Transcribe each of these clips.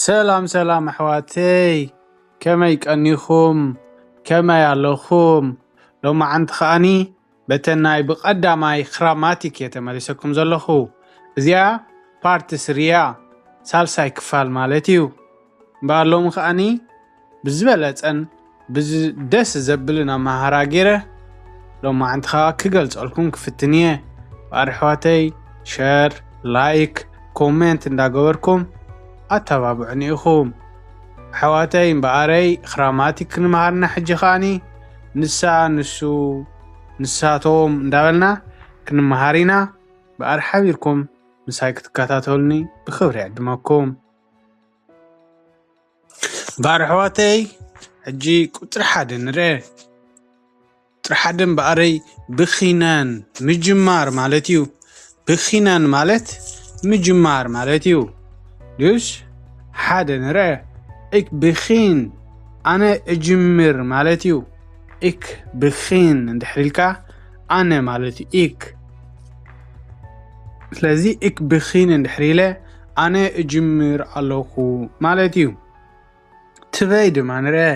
ሰላም ሰላም ኣሕዋተይ፣ ከመይ ቀኒኹም? ከመይ ኣለኹም? ሎማዓንቲ ከኣኒ በተን ናይ ብቐዳማይ ክራማቲክ እየ ተመሊሰኩም ዘለኹ። እዚኣ ፓርት ስሪ እያ፣ ሳልሳይ ክፋል ማለት እዩ። እምበኣር ሎሚ ከኣኒ ብዝበለጸን ብዝ-፣ ደስ ዘብልን ኣመሃራ ገይረ ሎማዓንቲ ከኣ ክገልጸልኩም ክፍትን እየ። እምበኣር ኣሕዋተይ ሸር፣ ላይክ፣ ኮሜንት እንዳገበርኩም ኣተባብዑኒ ኢኹም። ኣሕዋተይ እምበኣረይ ክራማቲክ ክንመሃርና ሕጂ ከኣኒ ንሳ፣ ንሱ፣ ንሳቶም እንዳበልና ክንመሃር ኢና። እምበኣር ሓቢርኩም ምሳይ ክትከታተሉኒ ብኽብሪ ይዕድመኩም። እምበኣር ኣሕዋተይ ሕጂ ቁጽሪ ሓደ ንርአ። ቁጽሪ ሓደ እምበኣረይ ብኺነን ምጅማር ማለት እዩ። ብኺነን ማለት ምጅማር ማለት እዩ። Dus ሓደ ንርአ። Ik begin፣ ኣነ እጅምር ማለት እዩ። Ik begin እንድሕር ኢልካ ኣነ ማለት እዩ። Ik። ስለዚ ik begin እንድሕር ኢለ ኣነ እጅምር ኣለኹ ማለት እዩ። ትበይ ድማ ንርአ።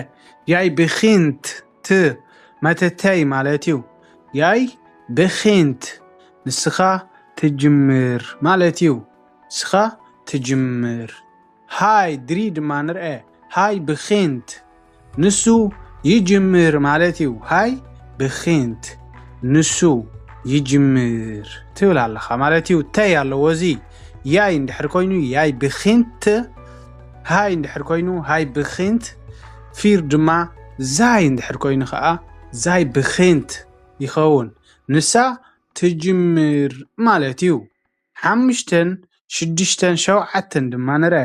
Jij begint፣ ት መተተይ ማለት እዩ። Jij begint፣ ንስኻ ትጅምር ማለት እዩ። ንስኻ ትጅምር። Hij፣ ድሪ ድማ ንርአ። Hij begint፣ ንሱ ይጅምር ማለት እዩ። Hij begint፣ ንሱ ይጅምር ትብል ኣለኻ ማለት እዩ። ተይ ኣለዎ እዚ። Jij እንድሕር ኮይኑ jij begint፣ hij እንድሕር ኮይኑ hij begint፣ ፊር ድማ zij እንድሕር ኮይኑ ከኣ zij begint ይኸውን። ንሳ ትጅምር ማለት እዩ። ሓሙሽተን ሽዱሽተን ሸውዓተን ድማ ንርአ።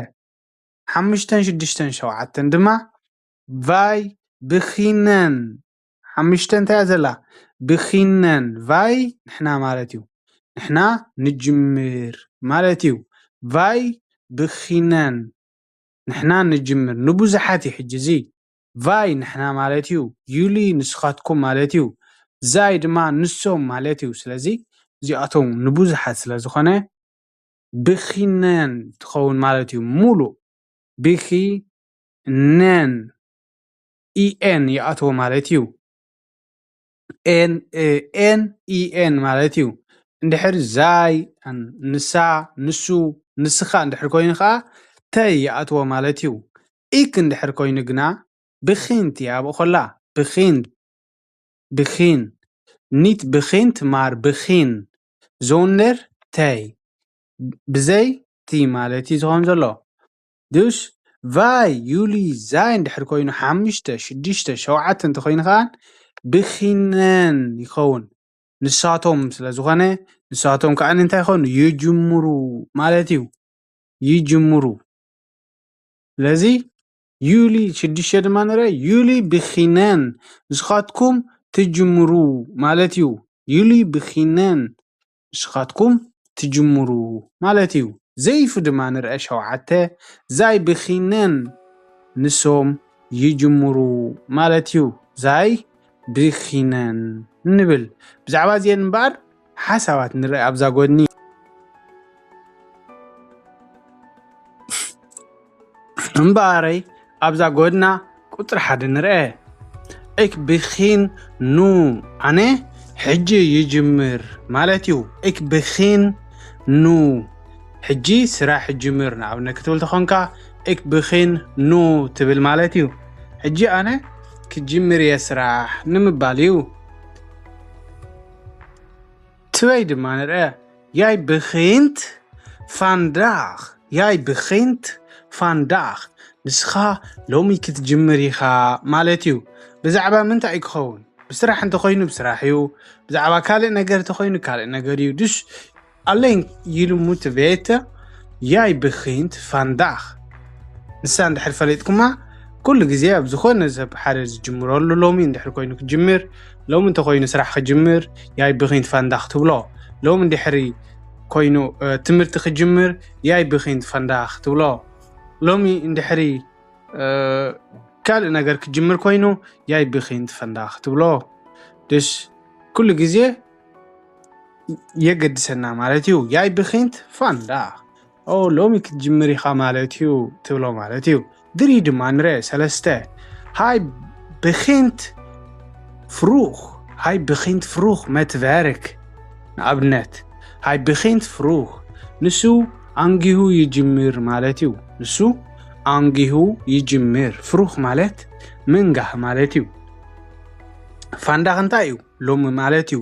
ሓሙሽተን ሽዱሽተን ሸውዓተን ድማ wij beginnen። ሓሙሽተ እንታይ እያ ዘላ? Beginnen። Wij ንሕና ማለት እዩ። ንሕና ንጅምር ማለት እዩ። Wij beginnen። ንሕና ንጅምር። ንብዙሓት እዩ ሕጂ እዚ። Wij ንሕና ማለት እዩ። Jullie ንስኻትኩም ማለት እዩ። Zij ድማ ንሶም ማለት እዩ። ስለዚ እዚኣቶም ንብዙሓት ስለ ዝኾነ beginnen ትኸውን ማለት እዩ። ሙሉእ beginnen፣ en ይኣትዎ ማለት እዩ። En፣ እ፣ en፣ en ማለት እዩ። እንድሕር zij፣ ንሳ፣ ንሱ፣ ንስኻ እንድሕር ኮይኑ ከኣ ተይ ይኣትዎ ማለት እዩ። Ik እንድሕር ኮይኑ ግና begint እያ ኣብኡ ከላ። Begin፣ begin፣ niet begint maar begin፣ zonder ተይ፣ ብዘይ ቲ ማለት እዩ ዝኸውን ዘሎ። Dus wij፣ jullie፣ zij እንድሕር ኮይኑ ሓሙሽተ፣ ሽዱሽተ፣ ሸውዓተ እንተኾይኑ ከኣ beginnen ይኸውን። ንሳቶም ስለ ዝኾነ፣ ንሳቶም ከኣ እንታይ ይኾኑ? ይጅምሩ ማለት እዩ። ይጅምሩ። ስለዚ jullie ሽዱሽተ ድማ ንርአ። Jullie beginnen፣ ንስኻትኩም ትጅምሩ ማለት እዩ። Jullie beginnen፣ ንስኻትኩም ትጅምሩ ማለት እዩ። ዘይፉ ድማ ንርአ። ሸውዓተ፣ zij beginnen፣ ንሶም ይጅምሩ ማለት እዩ። Zij beginnen ንብል። ብዛዕባ እዚአን እምበኣር ሓሳባት ንርአ ኣብዛ ጎድኒ። እምበኣረይ ኣብዛ ጎድና ቁጽሪ ሓደ ንርአ። Ik begin nu፣ ኣነ ሕጂ ይጅምር ማለት እዩ። Ik begin nu፣ ሕጂ ስራሕ ይጅምር። ንኣብነት ክትብል ተኾንካ ik begin nu ትብል ማለት እዩ። ሕጂ ኣነ ክጅምር እየ ስራሕ ንምባል እዩ። ትበይ ድማ ንርአ። Jij begint vandaag። Jij begint vandaag። ንስኻ ሎሚ ክትጅምር ኢኻ ማለት እዩ። ብዛዕባ ምንታይ እዩ ክኸውን? ብስራሕ እንተኾይኑ ብስራሕ እዩ። ብዛዕባ ካልእ ነገር እንተኾይኑ ካልእ ነገር እዩ። Dus alleen je moet weten, jij begint vandaag። ንሳ እንድሕር ፈሊጥኩማ፣ ኩሉ ግዜ ኣብ ዝኾነ ሰብ ሓደ ዝጅምረሉ፣ ሎሚ እንድሕር ኮይኑ ክጅምር፣ ሎሚ እንተኾይኑ ስራሕ ክጅምር፣ jij begint vandaag ትብሎ። ሎሚ እንድሕሪ ኮይኑ፣ እ፣ ትምህርቲ ክጅምር፣ jij begint vandaag ትብሎ። ሎሚ እንድሕሪ፣ እ፣ ካልእ ነገር ክጅምር ኮይኑ፣ jij begint vandaag ትብሎ። Dus ኩሉ ግዜ የገድሰና ማለት እዩ። Jij begint vandaag። ኦ ሎሚ ክትጅምር ኢኻ ማለት እዩ ትብሎ ማለት እዩ። ድሪ ድማ ንረ ሰለስተ ሃይ ብኺንት ፍሩኽ፣ ሃይ ብኺንት ፍሩኽ መትበርክ። ንኣብነት ሃይ ብኺንት ፍሩኽ፣ ንሱ ኣንጊሁ ይጅምር ማለት እዩ። ንሱ ኣንጊሁ ይጅምር። ፍሩኽ ማለት ምንጋህ ማለት እዩ። ፋንዳኽ እንታይ እዩ? ሎሚ ማለት እዩ።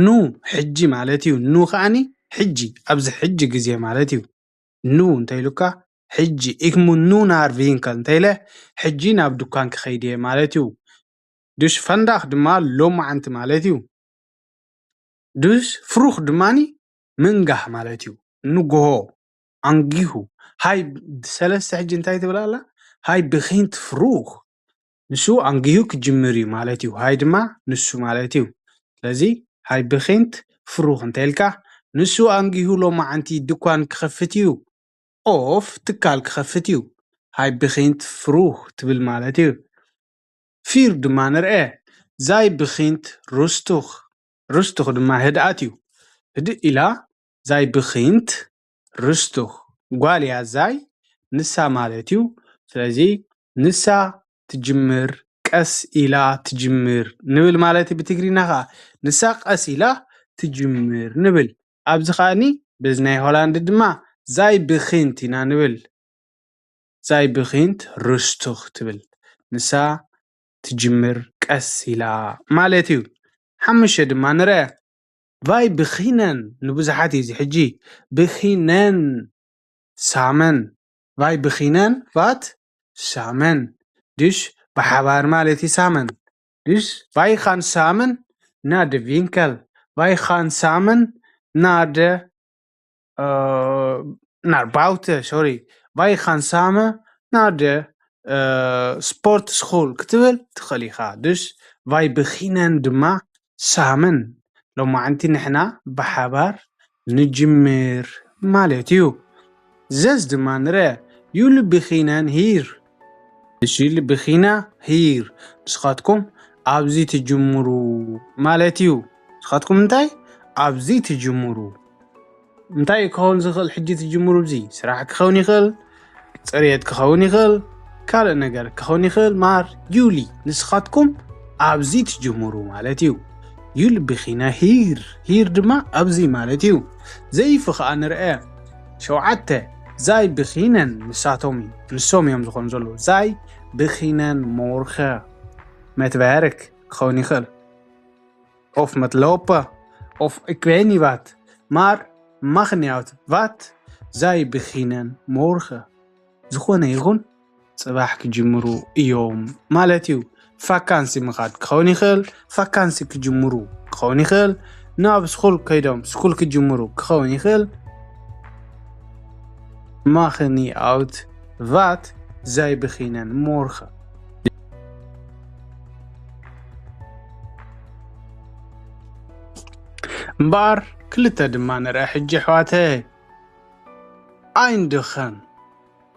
ኑ ሕጂ ማለት እዩ። ኑ ከዓኒ ሕጂ፣ ኣብዚ ሕጂ ግዜ ማለት እዩ። ኑ እንተኢሉካ ሕጂ፣ ኢክሙ ኑ ናር ቪንከል እንተኢለ ሕጂ ናብ ድኳን ክኸይድ እየ ማለት እዩ። ድሽ ፈንዳኽ ድማ ሎማዓንቲ ማለት እዩ። ድሽ ፍሩኽ ድማኒ ምንጋህ ማለት እዩ። ንጎሆ ኣንጊሁ። ሃይ ሰለስተ ሕጂ እንታይ ትብል ኣላ? ሃይ ብኺንት ፍሩኽ፣ ንሱ ኣንጊሁ ክጅምር እዩ ማለት እዩ። ሃይ ድማ ንሱ ማለት እዩ። ስለዚ ሃይ ብኺንት ፍሩኽ እንተ ኢልካ ንሱ ኣንጊሁ ሎማዓንቲ ድኳን ክኸፍት እዩ። ኦፍ ትካል ክኸፍት እዩ። ሃይ ብኺንት ፍሩኽ ትብል ማለት እዩ። ፊር ድማ ንርአ። ዛይ ብኺንት ሩስቱኽ፣ ሩስቱኽ ድማ ህድኣት እዩ። ህድእ ኢላ ዛይ ብኺንት ሩስቱኽ፣ ጓል እያ ዛይ፣ ንሳ ማለት እዩ። ስለዚ ንሳ ትጅምር፣ ቀስ ኢላ ትጅምር ንብል ማለት እዩ። ብትግርኛ ኸዓ ንሳ ቀስ ኢላ ትጅምር ንብል። ኣብዚ ኸዓኒ በዚ ናይ ሆላንድ ድማ ዛይ ብኺንት ኢና ንብል። ዛይ ብኺንት ሩስቱኽ ትብል። ንሳ ትጅምር ቀስ ኢላ ማለት እዩ። ሓሙሽተ ድማ ንርአ። ቫይ ብኺነን ንብዙሓት እዩ እዚ ሕጂ። ብኺነን ሳመን። ቫይ ብኺነን ቫት ሳመን። ድሽ ብሓባር ማለት እዩ ሳመን። ድሽ ቫይ ኻን ሳመን ናደ ቪንከል። ቫይ ኻን ሳመን ናደ ናር ባውተ ሶሪ፣ ቫይ ኻን ሳመ ናደ ስፖርት ስኹል ክትብል ትኽእል ኢኻ። ድሽ ቫይ ብኺነን ድማ ሳምን። ሎማዓንቲ ንሕና ብሓባር ንጅምር ማለት እዩ። ዘዝ ድማ ንረ ዩል ብኺነን ሂር፣ እሺ ልብኺና ሂር፣ ንስኻትኩም ኣብዚ ትጅምሩ ማለት እዩ። ንስኻትኩም እንታይ ኣብዚ ትጅምሩ? እንታይ ክኸውን ዝኽእል? ሕጂ ትጅምሩ፣ እዚ ስራሕ ክኸውን ይኽእል፣ ፅሬት ክኸውን ይኽእል፣ ካልእ ነገር ክኸውን ይኽእል። ማር ዩሊ፣ ንስኻትኩም ኣብዚ ትጅምሩ ማለት እዩ። ዩል ብኺነ ሂር፣ ሂር ድማ ኣብዚ ማለት እዩ። ዘይፍ ኸዓ ንርአ። ሸውዓተ ዛይ ብኺነን፣ ንሳቶም እዩ፣ ንሶም እዮም ዝኾኑ ዘለዉ። ዛይ ብኺነን ሞርኸ መትባረክ ክኸውን ይኽእል። ኦፍ መትለወፓ ኦፍ እክቤኒ ቫት ማር ማኽንያውት ቫት ዛይ ብኺነን ሞርኸ። ዝኾነ ይኹን ጽባሕ ክጅምሩ እዮም ማለት እዩ። ፋካንሲ ምኻድ ክኸውን ይኽእል፣ ፋካንሲ ክጅምሩ ክኸውን ይኽእል፣ ናብ ስኩል ከይዶም ስኩል ክጅምሩ ክኸውን ይኽእል። ማኽኒ ኣውት ቫት ዛይ ብኺነን ሞርኸ። እምበኣር ክልተ ድማ ንርአ ሕጂ ኣሕዋተይ። ኣይንድኸን፣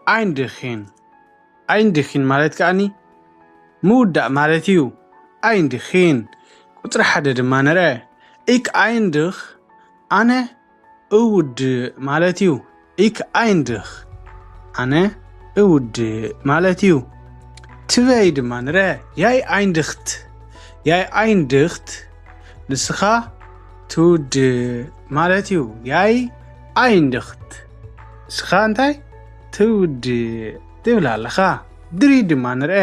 ኣይንድኺን፣ ኣይንድኺን ማለት ከኣኒ ምውዳእ ማለት እዩ። ኣይንድኺን። ቁጽሪ ሓደ ድማ ንርአ። ኢክ ኣይንድኽ፣ ኣነ እውድእ ማለት እዩ። ኢክ ኣይንድኽ፣ ኣነ እውድእ ማለት እዩ። ትበይ ድማ ንረ ያይ ኣይንድኽት፣ ያይ ኣይንድኽት፣ ንስኻ ትውድእ ማለት እዩ። ያይ ኣይንድኽት፣ ንስኻ እንታይ ትውድእ ትብል ኣለኻ። ድሪ ድማ ንርአ።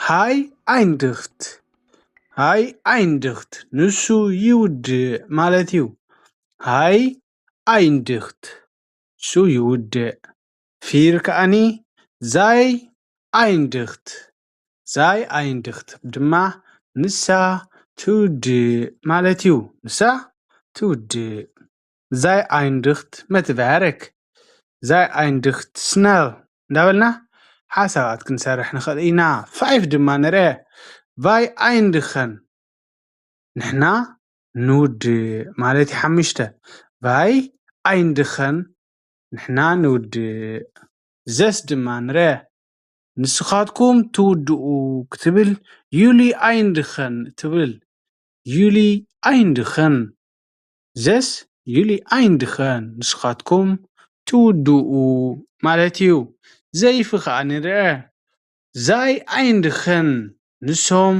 ሃይ ኣይንድኽት፣ ሃይ ኣይንድኽት፣ ንሱ ይውድእ ማለት እዩ። ሃይ ኣይንድኽት፣ ንሱ ይውድእ። ፊር ከኣኒ ዛይ ኣይንድኽት፣ ዛይ ኣይንድኽት ድማ ንሳ ትውድእ ማለት እዩ። ንሳ ትውድእ። ዛይ ኣይንድኽት መትባረክ፣ ዛይ ኣይንድኽት ስነል እንዳበልና ሓሳባት ክንሰርሕ ንኽእል ኢና። ፋይፍ ድማ ንርአ። ቫይ ኣይንድኸን፣ ንሕና ንውድእ ማለት እዩ። ሓሙሽተ ቫይ ኣይንድኸን፣ ንሕና ንውድእ። ዘስ ድማ ንርአ። ንስኻትኩም ትውድኡ ክትብል ዩሊ ኣይንድኸን ትብል። ዩሊ ኣይንድኸን። ዘስ ዩሊ ኣይንድኸን፣ ንስኻትኩም ትውድኡ ማለት እዩ። ዘይፊ ከኣ ንርአ። Sei eindigen፣ ንሶም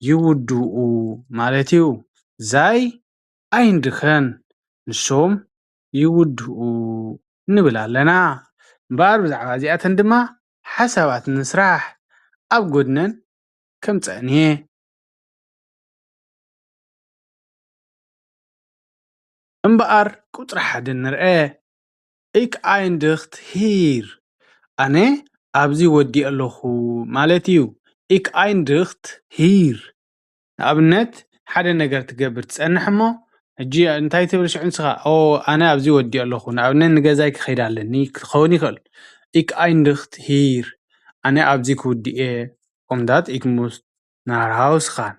ይውድኡ ማለት እዩ። Sei eindigen፣ ንሶም ይውድኡ ንብል ኣለና። እምበኣር ብዛዕባ እዚኣተን ድማ ሓሳባት ንስራሕ። ኣብ ጎድነን ከምጸእን እየ። እምበኣር ቁጽሪ ሓደ ንርአ። Ich eindicht hier፣ ኣነ ኣብዚ ወዲእ ኣለኹ ማለት እዩ። Ich eindicht hier። ንኣብነት ሓደ ነገር ትገብር ትጸንሕ እሞ፣ ሕጂ እንታይ ትብል ሽዑ ንስኻ? ኦ፣ ኣነ ኣብዚ ወዲእ ኣለኹ። ንኣብነት ንገዛይ ክኸይድ ኣለኒ ክኸውን ይኽእል። Ich eindicht hier፣ ኣነ ኣብዚ ክውድእ እየ። Omdat ich muss nach Haus gaan።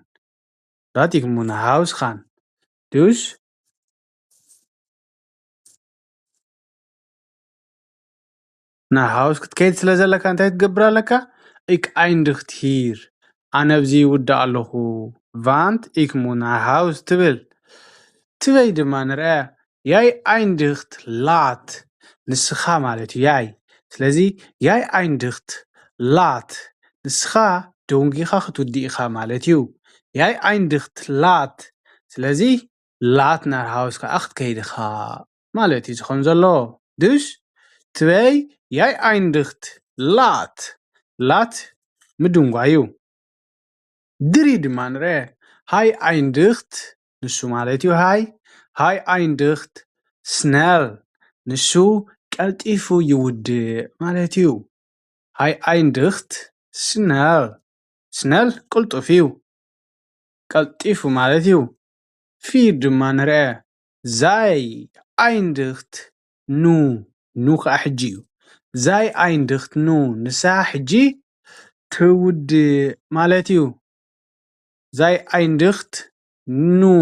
Dat ich muss nach Haus gaan። Dus ናብ ሃውስ ክትከይድ ስለ ዘለካ እንታይ ትገብር ኣለካ? Ich eindicht hier፣ ኣነ ኣብዚ ይውዳእ ኣለኹ። Want ich muss nach Haus ትብል። ትበይ ድማ ንርአ። Jij eindigt laat፣ ንስኻ ማለት እዩ። Jij። ስለዚ jij eindigt laat፣ ንስኻ ደንጊኻ ክትውድእ ኢኻ ማለት እዩ። Jij eindigt laat። ስለዚ laat naar Haus ከኣ ክትከይድ ኢኻ ማለት እዩ ዝኾን ዘሎ። Dus ትበይ jij eindigt laat። Laat ምድንጓይ እዩ። ድሪ ድማ ንርአ። Hij eindigt፣ ንሱ ማለት እዩ። Hij፣ hij eindigt snel፣ ንሱ ቀልጢፉ ይውድእ ማለት እዩ። Hij eindigt snel። Snel ቅልጡፍ እዩ። ቀልጢፉ ማለት እዩ። Vier ድማ ንርአ። Zij eindigt nu፣ nu ከኣ ሕጂ እዩ። Zij eindigt nu፣ ንሳ ሕጂ ትውድእ ማለት እዩ። Zij eindigt nu።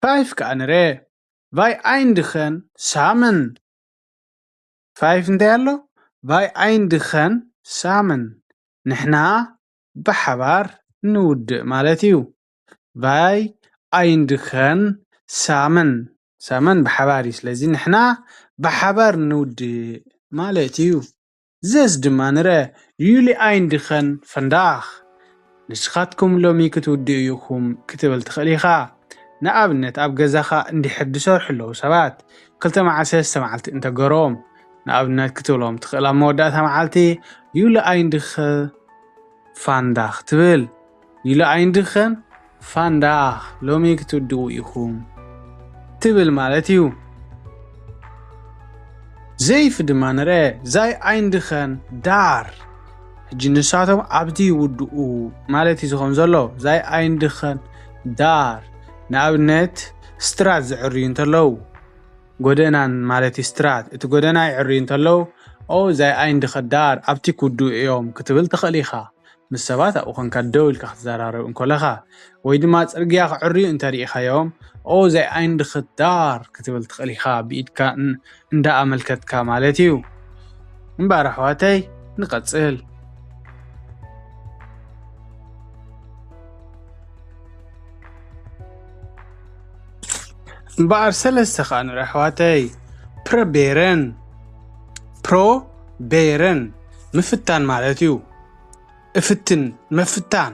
Vijf ከኣ ንርአ። Wij eindigen samen። Vijf እንታይ ኣሎ? Wij eindigen samen። ንሕና ብሓባር ንውድእ ማለት እዩ። Wij eindigen samen። Samen ብሓባር እዩ። ስለዚ ንሕና ብሓባር ንውድእ ማለት እዩ። Zes ድማ ንርአ። Jullie eindigen vandaag። ንስኻትኩም ሎሚ ክትውድኡ ኢኹም ክትብል ትኽእል ኢኻ። ንኣብነት ኣብ ገዛኻ እንድሕር ዝሰርሑ ኣለዉ ሰባት ክልተ መዓልቲ ሰለስተ መዓልቲ እንተገሮም፣ ንኣብነት ክትብሎም ትኽእል ኣብ መወዳእታ መዓልቲ Jullie eindigen vandaag ትብል። Jullie eindigen vandaag፣ ሎሚ ክትውድኡ ኢኹም ትብል ማለት እዩ። Zeven ድማ ንርአ። Zij eindigen daar። ሕጂ ንሳቶም ኣብዚ ይውድኡ ማለት እዩ ዝኾን ዘሎ። Zij eindigen daar። ንኣብነት ስትራት ዝዕርዩ እንተለዉ፣ ጎደናን ማለት እዩ ስትራት፣ እቲ ጎደና ይዕርዩ እንተለዉ፣ ኦ፣ zij eindigen daar፣ ኣብቲ ክውድኡ እዮም ክትብል ትኽእል ኢኻ። ምስ ሰባት ኣብኡ ኾንካ ደው ኢልካ ክትዘራረብ እንከለኻ፣ ወይ ድማ ጽርግያ ክዕርዩ እንተ ርኢኻዮም፣ ኦ፣ zij eindigen daar ክትብል ትኽእል ኢኻ፣ ብኢድካ ን-፣ እንዳ ኣመልከትካ ማለት እዩ። እምበኣር ኣሕዋተይ፣ ንቐጽል። እምበኣር ሰለስተ ኸኣ ንርኢ ኣሕዋተይ። Proberen። Proberen ምፍታን ማለት እዩ። እፍትን፣ ምፍታን።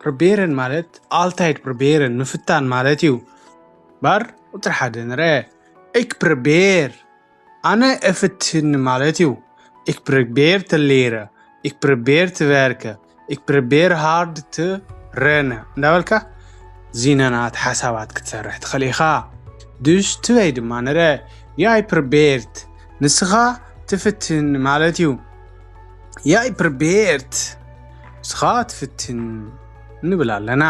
Proberen ማለት altijd proberen፣ ምፍታን ማለት እዩ። እምበኣር ቁጽሪ ሓደ ንርአ። Ik probeer፣ ኣነ እፍትን ማለት እዩ። Ik probeer te leren። Ik probeer te werken። Ik probeer hard te rennen። እንዳበልካ ዚነናት ሓሳባት ክትሰርሕ ትኽእል ኢኻ። Dus ትበይ ድማ ንርአ። Jij probeert፣ ንስኻ ትፍትን ማለት እዩ። Jij probeert፣ ንስኻ ትፍትን ንብል ኣለና።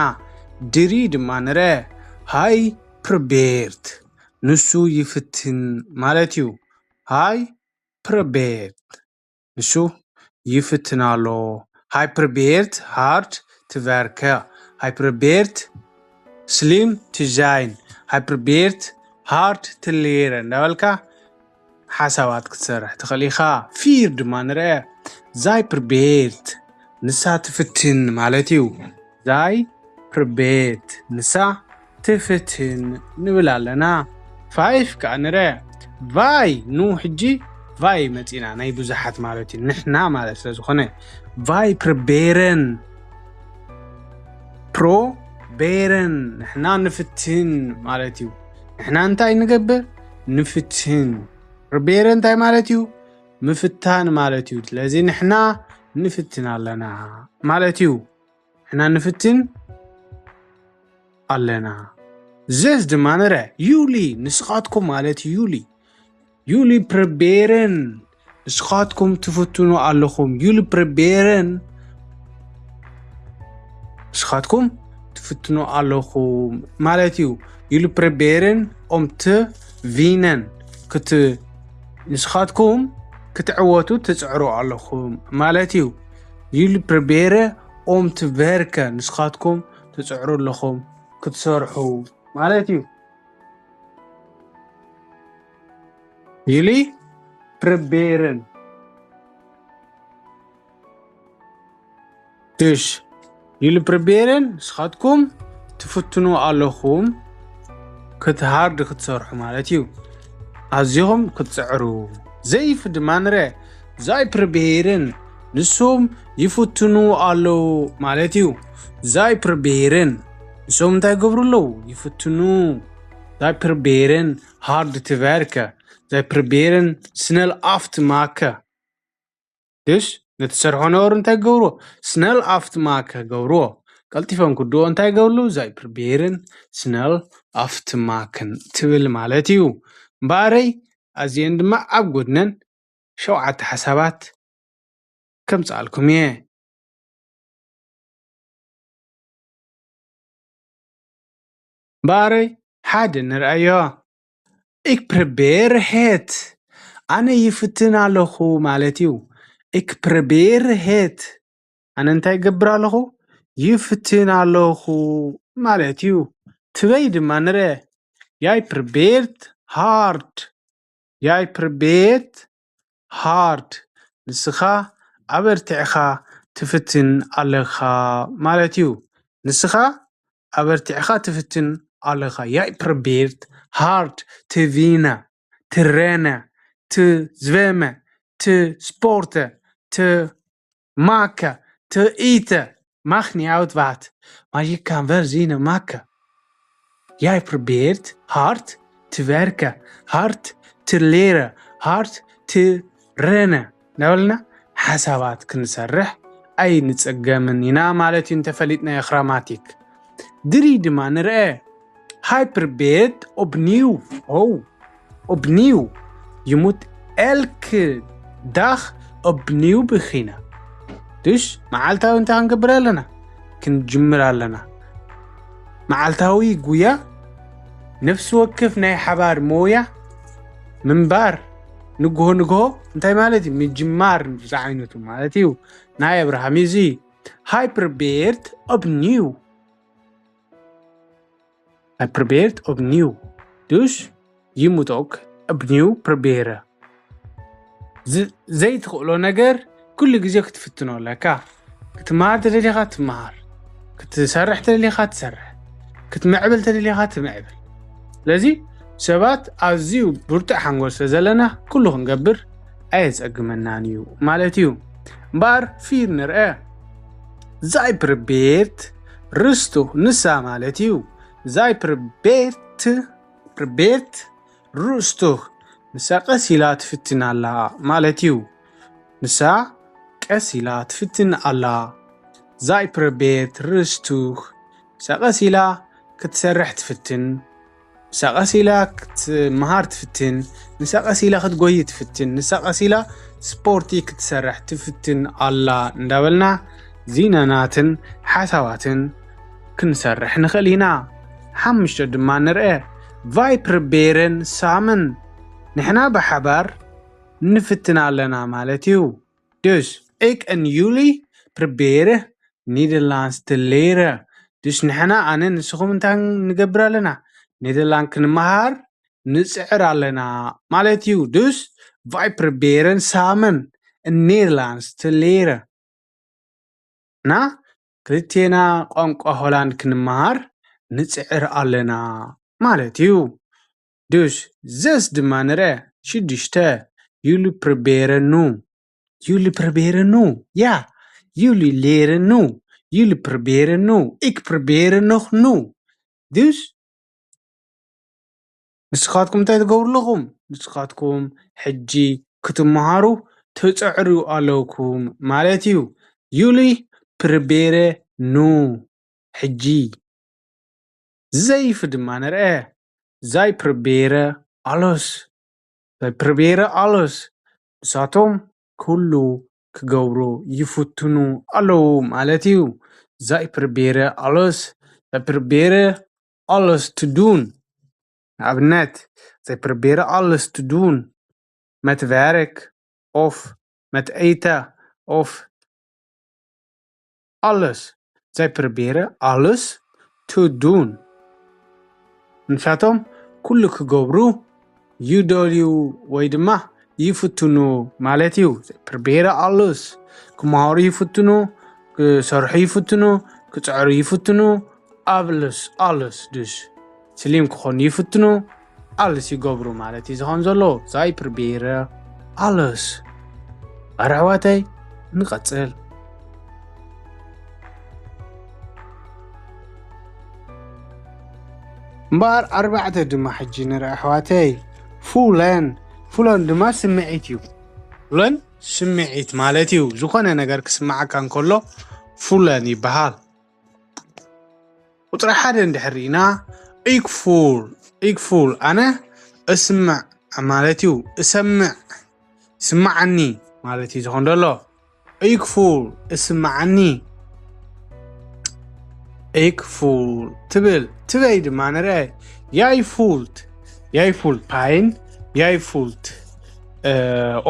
ድሪ ድማ ንርአ። Hij probeert፣ ንሱ ይፍትን ማለት እዩ። Hij probeert፣ ንሱ ይፍትን ኣሎ። Hij probeert hard te werken። Hij probeert slim te zijn። Hij probeert hard te leren። እንዳበልካ ሓሳባት ክትሰርሕ ትኽእል ኢኻ። Vier ድማ ንርአ። Zij probeert፣ ንሳ ትፍትን ማለት እዩ። Zij probeert፣ ንሳ ትፍትን ንብል ኣለና። Five ከኣ ንርአ። ቫይ፣ ኑ ሕጂ ቫይ መጺና፣ ናይ ብዙሓት ማለት እዩ፣ ንሕና ማለት ስለ ዝኾነ። ቫይ ፕርቤረን፣ ፕሮቤረን፣ ንሕና ንፍትን ማለት እዩ። ንሕና እንታይ ንገብር? ንፍትን። ፕርቤረን እንታይ ማለት እዩ? ምፍታን ማለት እዩ። ስለዚ ንሕና ንፍትን ኣለና ማለት እዩ። ንሕና ንፍትን ኣለና። ዘስ ድማ ንረ፣ ዩሊ፣ ንስኻትኩም ማለት እዩ፣ ዩሊ። ዩሊ ፕርቤረን፣ ንስኻትኩም ትፍትኑ ኣለኹም። ዩሊ ፕርቤረን፣ ንስኻትኩም ትፍትኑ ኣለኹም ማለት እዩ። ዩሊ ፕርቤረን ኦም ት ቪነን፣ ክት-፣ ንስኻትኩም ክትዕወቱ ትጽዕሩ ኣለኹም ማለት እዩ። ዩሊ ፕርቤረ ኦም ት ቨርከ፣ ንስኻትኩም ትጽዕሩ ኣለኹም ክትሰርሑ ማለት እዩ። ዩሊ ፕርቤረን። ትሽ፣ ዩሊ ፕርቤረን፣ ንስኻትኩም ትፍትኑ ኣለኹም፣ ክት ሃርድ ክትሰርሑ ማለት እዩ። ኣዚኹም ክትጽዕሩ። ዘይፍ ድማ ንረ፣ ዛይ ፕርቤረን፣ ንሶም ይፍትኑ ኣለዉ ማለት እዩ። ዛይ ፕርቤረን፣ ንሶም እንታይ ይገብሩ ኣለዉ? ይፍትኑ። ዛይ ፕርቤረን ሃርድ ትቨርከ፣ ዛይ ፕርቤረን ስነል ኣፍት ማከ። ድሽ፣ ነቲ ሰርሖ ነበሩ እንታይ ገብርዎ? ስነል ኣፍት ማከ ገብርዎ። ቀልጢፎም ክድዎ እንታይ ገብርሉ? ዛይ ፕርቤርን ስነል ኣፍት ማክን ትብል ማለት እዩ። እምበኣረይ፣ ኣዚኤን ድማ ኣብ ጎድነን ሸውዓተ ሓሳባት ከምጽኣልኩም እየ። እምበኣረይ፣ ሓደ ንርኣዮ። Ik probeer het። ኣነ ይፍትን ኣለኹ ማለት እዩ። Ik probeer het። ኣነ እንታይ ይገብር ኣለኹ? ይፍትን ኣለኹ ማለት እዩ። ትበይ ድማ ንርአ። Jij probeert hard። Jij probeert hard። ንስኻ ኣበርቲዕኻ ትፍትን ኣለኻ ማለት እዩ። ንስኻ ኣበርቲዕኻ ትፍትን ኣለኻ። Jij probeert hard te winnen, te rennen, te zwemmen, te sporten, te maken, te eten. Maakt niet uit wat. Maar je kan wel zinnen maken. Jij probeert hard te werken, hard te leren, hard te rennen. እናበልና ሓሳባት ክንሰርሕ ኣይንጽገምን ኢና ማለት እዩ፣ እንተፈሊጥናዮ ግራማቲክ። ድሪ ድማ ንርአ። Hij probeert opnieuw. Oh, opnieuw. Je moet elke dag opnieuw beginnen. Dus መዓልታዊ እንታይ ክንገብር ኣለና? ክንጅምር ኣለና። መዓልታዊ ጉያ፣ ነፍሲ ወከፍ ናይ ሓባር ሞያ ምንባር፣ ንግሆ ንግሆ እንታይ ማለት እዩ? ምጅማር ዝዓይነቱ ማለት እዩ። ናይ ኣብርሃም እዩ እዚ። Hij probeert opnieuw. Hij probeert opnieuw. Dus je moet ook opnieuw proberen. ዝ-፣ ዘይትኽእሎ ነገር ኩሉ ግዜ ክትፍትኖ ኣለካ። ክትመሃር ተደሊኻ ትመሃር፣ ክትሰርሕ ተደሊኻ ትሰርሕ፣ ክትምዕብል ተደሊኻ ትምዕብል። ስለዚ ሰባት ኣዝዩ ብርቱዕ ሓንጎል ስለ ዘለና ኩሉ ክንገብር ኣየጸግመናን እዩ ማለት እዩ። እምበኣር ፊር ንርአ። Zij probeert rustig፣ ንሳ ማለት እዩ። Zij probeert፣ probeert rustig፣ ንሳ ቀስ ኢላ ትፍትን ኣላ ማለት እዩ። ንሳ ቀስ ኢላ ትፍትን ኣላ። Zij probeert rustig፣ ንሳ ቀስ ኢላ ክትሰርሕ ትፍትን። ንሳ ቀስ ኢላ ክትመሃር ትፍትን። ንሳ ቀስ ኢላ ክትጎይ ትፍትን። ንሳ ቀስ ኢላ ስፖርቲ ክትሰርሕ ትፍትን ኣላ እንዳበልና ዚነናትን ሓሳባትን ክንሰርሕ ንኽእል ኢና። ሓሙሽተ ድማ ንርአ። Wij proberen samen። ንሕና ብሓባር ንፍትን ኣለና ማለት እዩ። Dus, ik en jullie proberen Nederlands te leren. Dus ንሕና፣ ኣነ፣ ንስኹም እንታይ ንገብር ኣለና? ኔደርላንድ ክንመሃር ንጽዕር ኣለና ማለት እዩ። Dus, wij proberen samen Nederlands te leren. እና ክልቴና ቋንቋ ሆላንድ ክንመሃር ንጽዕር ኣለና ማለት እዩ። Dus, ዘስ ድማ ንርአ። ሽዱሽተ፣ ዩሊ ፕርቤረ ኑ። ዩሊ ፕርቤረ ኑ። ያ፣ ዩሊ ሌረ ኑ። ዩሊ ፕርቤረ ኑ። ኢክ ፕርቤረ ኖኽ ኑ። ዱስ ንስኻትኩም እንታይ ትገብሩ ኣለኹም? ንስኻትኩም ሕጂ ክትመሃሩ ትጽዕሩ ኣለውኩም ማለት እዩ። ዩሊ ፕርቤረ ኑ። ሕጂ ዘይፍ ድማ ንርአ። ዛይ ፕርቤረ ኣሎስ። ዛይ ፕርቤረ ኣሎስ። ንሳቶም ኩሉ ክገብሩ ይፍትኑ ኣለዉ ማለት እዩ። ዛይ ፕርቤረ ኣሎስ። ዛይ ፕርቤረ ኣሎስ ትዱን። ንኣብነት፣ ዛይ ፕርቤረ ኣሎስ ትዱን። መትቨርክ ኦፍ መትዒተ ኦፍ ኣሎስ። ዛይ ፕርቤረ ኣሎስ ትዱን። ንሳቶም ኩሉ ክገብሩ ይደልዩ ወይ ድማ ይፍትኑ ማለት እዩ። ፕርቤረ ኣሉስ። ክመሃሩ ይፍትኑ፣ ክሰርሑ ይፍትኑ፣ ክጽዕሩ ይፍትኑ። ኣብሉስ ኣሉስ ድሽ ስሊም ክኾኑ ይፍትኑ፣ ኣሉስ ይገብሩ ማለት እዩ ዝኾን ዘሎ። ዛይ ፕርቤረ ኣሉስ። ኣረ ኣሕዋተይ፣ ንቐጽል። እምበኣር ኣርባዕተ ድማ ሕጂ ንርኢ ኣሕዋተይ። ፉለን። ፉለን ድማ ስምዒት እዩ። ፉለን ስምዒት ማለት እዩ። ዝኾነ ነገር ክስምዓካ እንከሎ ፉለን ይበሃል። ቁጽሪ ሓደ እንድሕር ርኢና፣ ኢክፉል። ኢክፉል ኣነ እስምዕ ማለት እዩ። እሰምዕ፣ ስምዓኒ ማለት እዩ ዝኾን ዘሎ። ኢክፉል፣ እስምዓኒ። ኢክፉል ትብል። ትበይ ድማ ንርአ። ያይፉልት። ያይፉልት ፓይን። ያይፉልት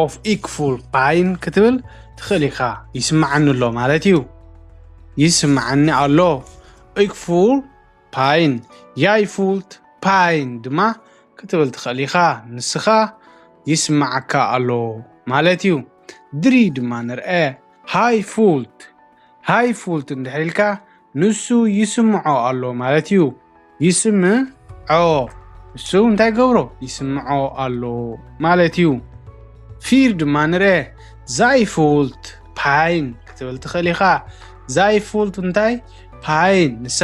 ኦፍ ኢክፉል ፓይን ክትብል ትኽእል ኢኻ። ይስምዓኒ ኣሎ ማለት እዩ። ይስምዓኒ ኣሎ። ኢክፉል ፓይን። ያይፉልት ፓይን ድማ ክትብል ትኽእል ኢኻ። ንስኻ ይስምዓካ ኣሎ ማለት እዩ። ድሪ ድማ ንርአ። ሃይፉልት። ሃይፉልት እንድሕር ኢልካ ንሱ ይስምዖ ኣሎ ማለት እዩ። ይስምዖ። ንሱ እንታይ ገብሮ? ይስምዖ ኣሎ ማለት እዩ። ፊር ድማ ንርአ። ዛይፉልት ፓይን ክትብል ትኽእል ኢኻ። ዛይፉልት እንታይ? ፓይን። ንሳ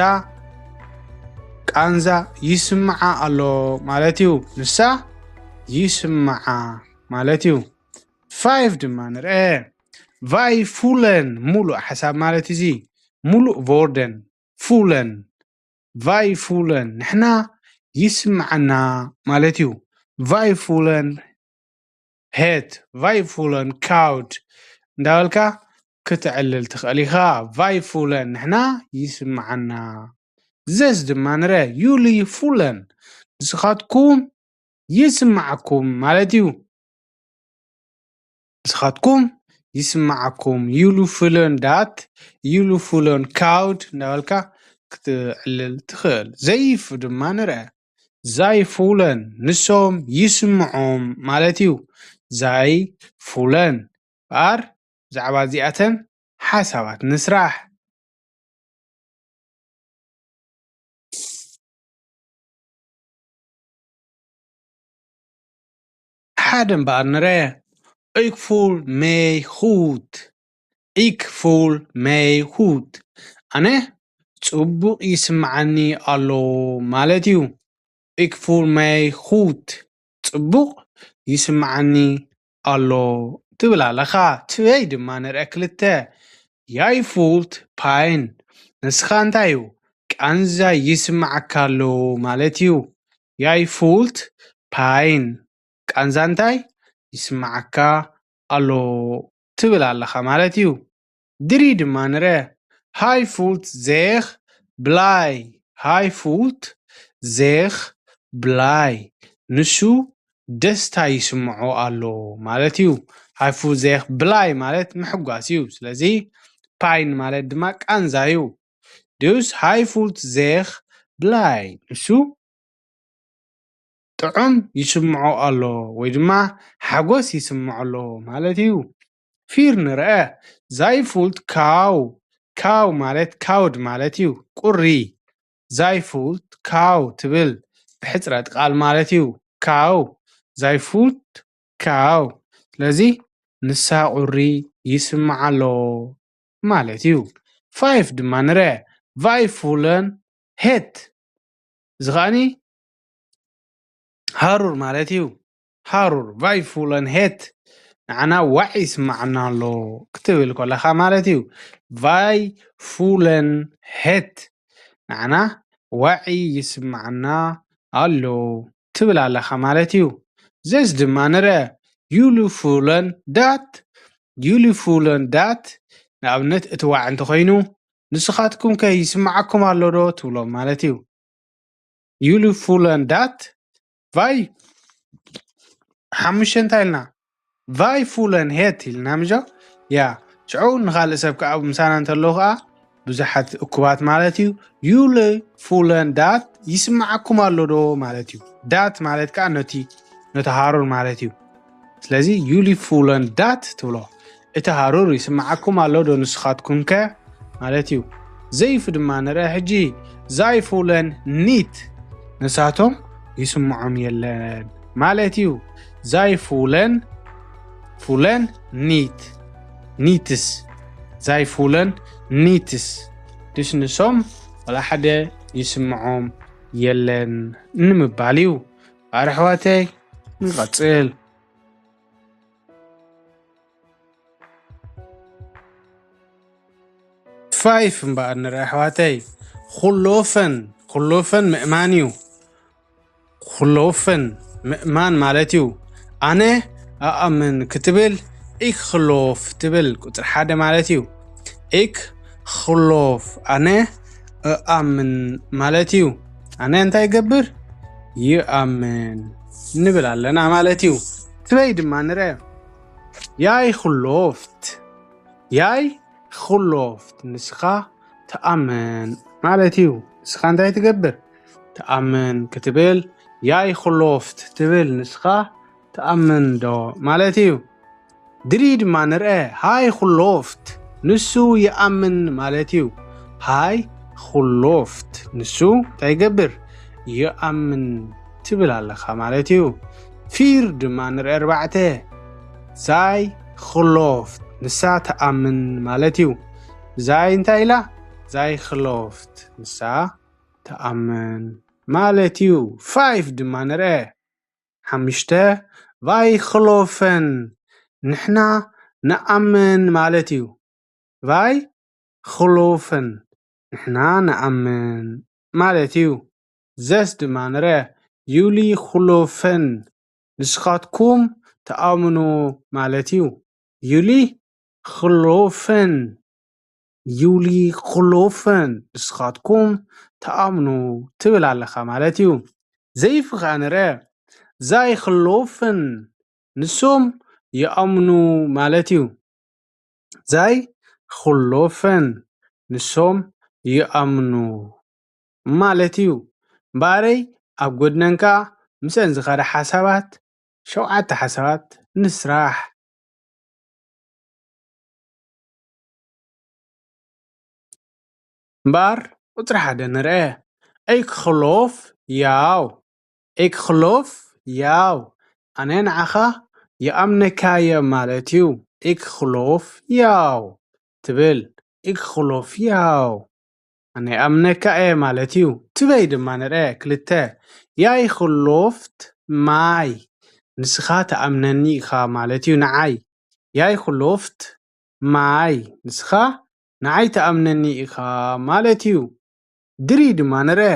ቃንዛ ይስምዓ ኣሎ ማለት እዩ። ንሳ ይስምዓ ማለት እዩ። ፋይቭ ድማ ንርአ። ቫይ ፉለን፣ ሙሉእ ሓሳብ ማለት እዚ። ሙሉእ ቮርደን። ፉለን። ቫይ ፉለን፣ ንሕና ይስምዓና ማለት እዩ። ቫይ ፉለን ሄት፣ ቫይ ፉለን ካውድ እንዳበልካ ክትዕልል ትኽእል ኢኻ። ቫይ ፉለን፣ ንሕና ይስምዓና። ዘስ ድማ ንረ፣ ዩሊ ፉለን፣ ንስኻትኩም ይስምዓኩም ማለት እዩ። ንስኻትኩም ይስምዓኩም። ዩሉ ፉለን ዳት፣ ዩሉ ፉለን ካውድ እንዳበልካ ክትዕልል ትኽእል። ዘይፍ ድማ ንርአ። ዛይ ፉለን፣ ንሶም ይስምዖም ማለት እዩ። ዛይ ፉለን። እምበኣር ብዛዕባ እዚኣተን ሓሳባት ንስራሕ። ሓደ እምበኣር ንርአ። ኢክ ፉል መይ ሁት። ኢክ ፉል መይ ሁት። ኣነ ጽቡቕ ይስምዓኒ ኣሎ ማለት እዩ። ኢክ ፉል መይ ሁት። ጽቡቕ ይስምዓኒ ኣሎ ትብል ኣለኻ። ትበይ ድማ ንርአ ክልተ። ያይ ፉልት ፓይን። ንስኻ እንታይ እዩ? ቃንዛ ይስምዓካ ኣሎ ማለት እዩ። ያይ ፉልት ፓይን። ቃንዛ እንታይ ይስምዓካ ኣሎ ትብል ኣለኻ ማለት እዩ። ድሪ ድማ ንረ። ሃይ ፉልት ዜኽ ብላይ። ሃይ ፉልት ዜኽ ብላይ። ንሱ ደስታ ይስምዖ ኣሎ ማለት እዩ። ሃይ ፉልት ዜኽ ብላይ ማለት ምሕጓስ እዩ። ስለዚ ፓይን ማለት ድማ ቃንዛ እዩ። ዱስ ሃይ ፉልት ዜኽ ብላይ። ንሱ ጥዑም ይስምዖ ኣሎ ወይ ድማ ሓጎስ ይስምዖ ኣሎ ማለት እዩ። ፊር ንርአ። ዛይ ፉልት ካው። ካው ማለት ካውድ ማለት እዩ። ቁሪ። ዛይ ፉልት ካው ትብል ብሕጽረት ቃል ማለት እዩ። ካው። Sei fühlt kalt. ስለዚ ንሳ ቁሪ ይስምዓ ኣሎ ማለት እዩ። ፋይፍ ድማ ንርአ። Wie fühlen hett። እዚ ከዓኒ ሃሩር ማለት እዩ። ሃሩር። Wie fühlen hett። ንዓና ዋዒ ይስምዓና ኣሎ ክትብል ከለኻ ማለት እዩ። Wie fühlen hett። ንዓና ዋዒ ይስምዓና ኣሎ ትብል ኣለኻ ማለት እዩ። Sechs ድማ ንርአ። Jullie fühlen dat። Jullie fühlen dat። ንኣብነት እቲ ዋዒ እንተኾይኑ ንስኻትኩም ከ ይስምዓኩም ኣሎ ዶ ትብሎም ማለት እዩ። Jullie fühlen dat። Wie ሓሙሽተ እንታይ ኢልና? Wie fühlen hett ኢልና ምጆ። ያ ሽዑ ንኻልእ ሰብ ከዓ ምሳና እንተለዉ ከዓ ብዙሓት እኩባት ማለት እዩ። Jullie fühlen dat ይስምዓኩም ኣሎ ዶ ማለት እዩ። Dat ማለት ከዓ ነቲ ነቲ ሃሩር ማለት እዩ። ስለዚ Jullie fühlen dat ትብሎ። እቲ ሃሩር ይስምዓኩም ኣሎ ዶ ንስኻትኩም ከ ማለት እዩ። Sieben ድማ ንርአ ሕጂ። Sei fühlen nicht። ንሳቶም ይስምዖም የለን ማለት እዩ። Sei fühlen፣ fühlen nicht፣ nichts። Sei fühlen nichts። ድስ ንሶም ወላ ሓደ ይስምዖም የለን ንምባል እዩ። ኣረ ኣሕዋተይ ንቐጽል። Fünf እምበኣር ንርአ ኣሕዋተይ። Geloven፣ geloven ምእማን እዩ። Geloven ምእማን ማለት እዩ። ኣነ እኣምን ክትብል ich geloof ትብል ቁጽሪ ሓደ ማለት እዩ። Ich geloof ኣነ እኣምን ማለት እዩ። ኣነ እንታይ ይገብር? ይኣምን ንብል ኣለና ማለት እዩ። ትበይ ድማ ንርአ። Jij gelooft። Jij gelooft ንስኻ ትኣምን ማለት እዩ። ንስኻ እንታይ ትገብር? ትኣምን ክትብል Jij gelooft ትብል ንስኻ ትኣምን ዶ ማለት እዩ። Drie ድማ ንርአ። Hij gelooft ንሱ ይኣምን ማለት እዩ። Hij gelooft ንሱ እንታይ ይገብር? ይኣምን ትብል ኣለኻ ማለት እዩ። Vier ድማ ንርአ። ኣርባዕተ። Zij gelooft ንሳ ትኣምን ማለት እዩ። Zij እንታይ ኢላ? Zij gelooft ንሳ ትኣምን ማለት እዩ። Fünf ድማ ንርአ። ሓሙሽተ። Wij geloven ንሕና ንኣምን ማለት እዩ። Wij geloven ንሕና ንኣምን ማለት እዩ። Zes ድማ ንርአ። Jullie geloven ንስኻትኩም ትኣምኑ ማለት እዩ። Jullie geloven፣ jullie geloven ንስኻትኩም ትኣምኑ ትብል ኣለኻ ማለት እዩ። Zeven ከዓ ንርአ። Zij geloven ንሶም ይኣምኑ ማለት እዩ። Zij geloven ንሶም ይኣምኑ ማለት እዩ። እምበኣረይ ኣብ ጎድነን ከዓ ምስአን ዝኸዳ ሓሳባት ሸውዓተ ሓሳባት ንስራሕ። እምበኣር ቁጽሪ ሓደ ንርአ። Ik geloof jou። Ik geloof jou ኣነ ንዓኻ ይኣምነካ እየ ማለት እዩ። Ik geloof jou ትብል። Ik geloof jou ኣነ ይኣምነካ እየ ማለት እዩ። ትበይ ድማ ንርአ። ክልተ። Jij gelooft mij ንስኻ ትኣምነኒ ኢኻ ማለት እዩ ንዓይ። Jij gelooft mij ንስኻ ንዓይ ትኣምነኒ ኢኻ ማለት እዩ። Drie ድማ ንርአ።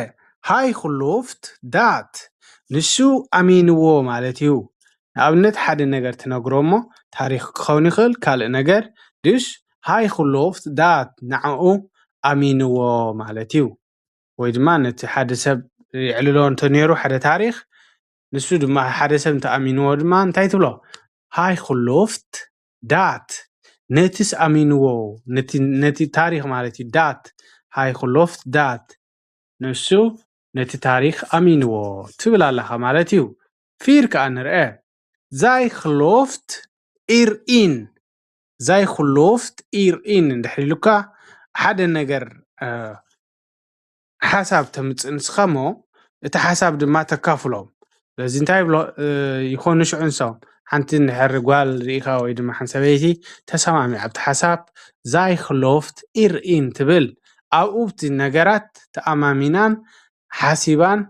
Hij gelooft dat ንሱ ኣሚንዎ ማለት እዩ። ንኣብነት ሓደ ነገር ትነግሮ እሞ ታሪኽ ክኸውን ይኽእል ካልእ ነገር። Dus hij gelooft dat ንዕኡ ኣሚንዎ ማለት እዩ። ወይ ድማ ነቲ ሓደ ሰብ የዕልሎ እንተ ነይሩ ሓደ ታሪኽ ንሱ ድማ ሓደ ሰብ እንተ ኣሚንዎ ድማ እንታይ ትብሎ? Hij gelooft dat ነቲ ኣሚንዎ ነቲ ታሪኽ ማለት እዩ። Dat hij gelooft dat ንሱ ነቲ ታሪኽ ኣሚንዎ ትብል ኣለኻ ማለት እዩ። Vier ከዓ ንርአ። Zij gelooft hierin zij gelooft hierin እንድሕር ኢሉካ ሓደ ነገር ሓሳብ ተምፅእ ንስኻ እሞ እቲ ሓሳብ ድማ ተካፍሎም። ስለዚ እንታይ ይብሎ ይኾኑ ሽዑ ንሶም? ሓንቲ እንድሕር ጓል ርኢኻ ወይ ድማ ሓንቲ ሰበይቲ ተሰማሚዕ ኣብቲ ሓሳብ፣ ዛይ ክሎፍት ኢር ኢን ትብል፣ ኣብኡ ኣብቲ ነገራት ተኣማሚናን ሓሲባን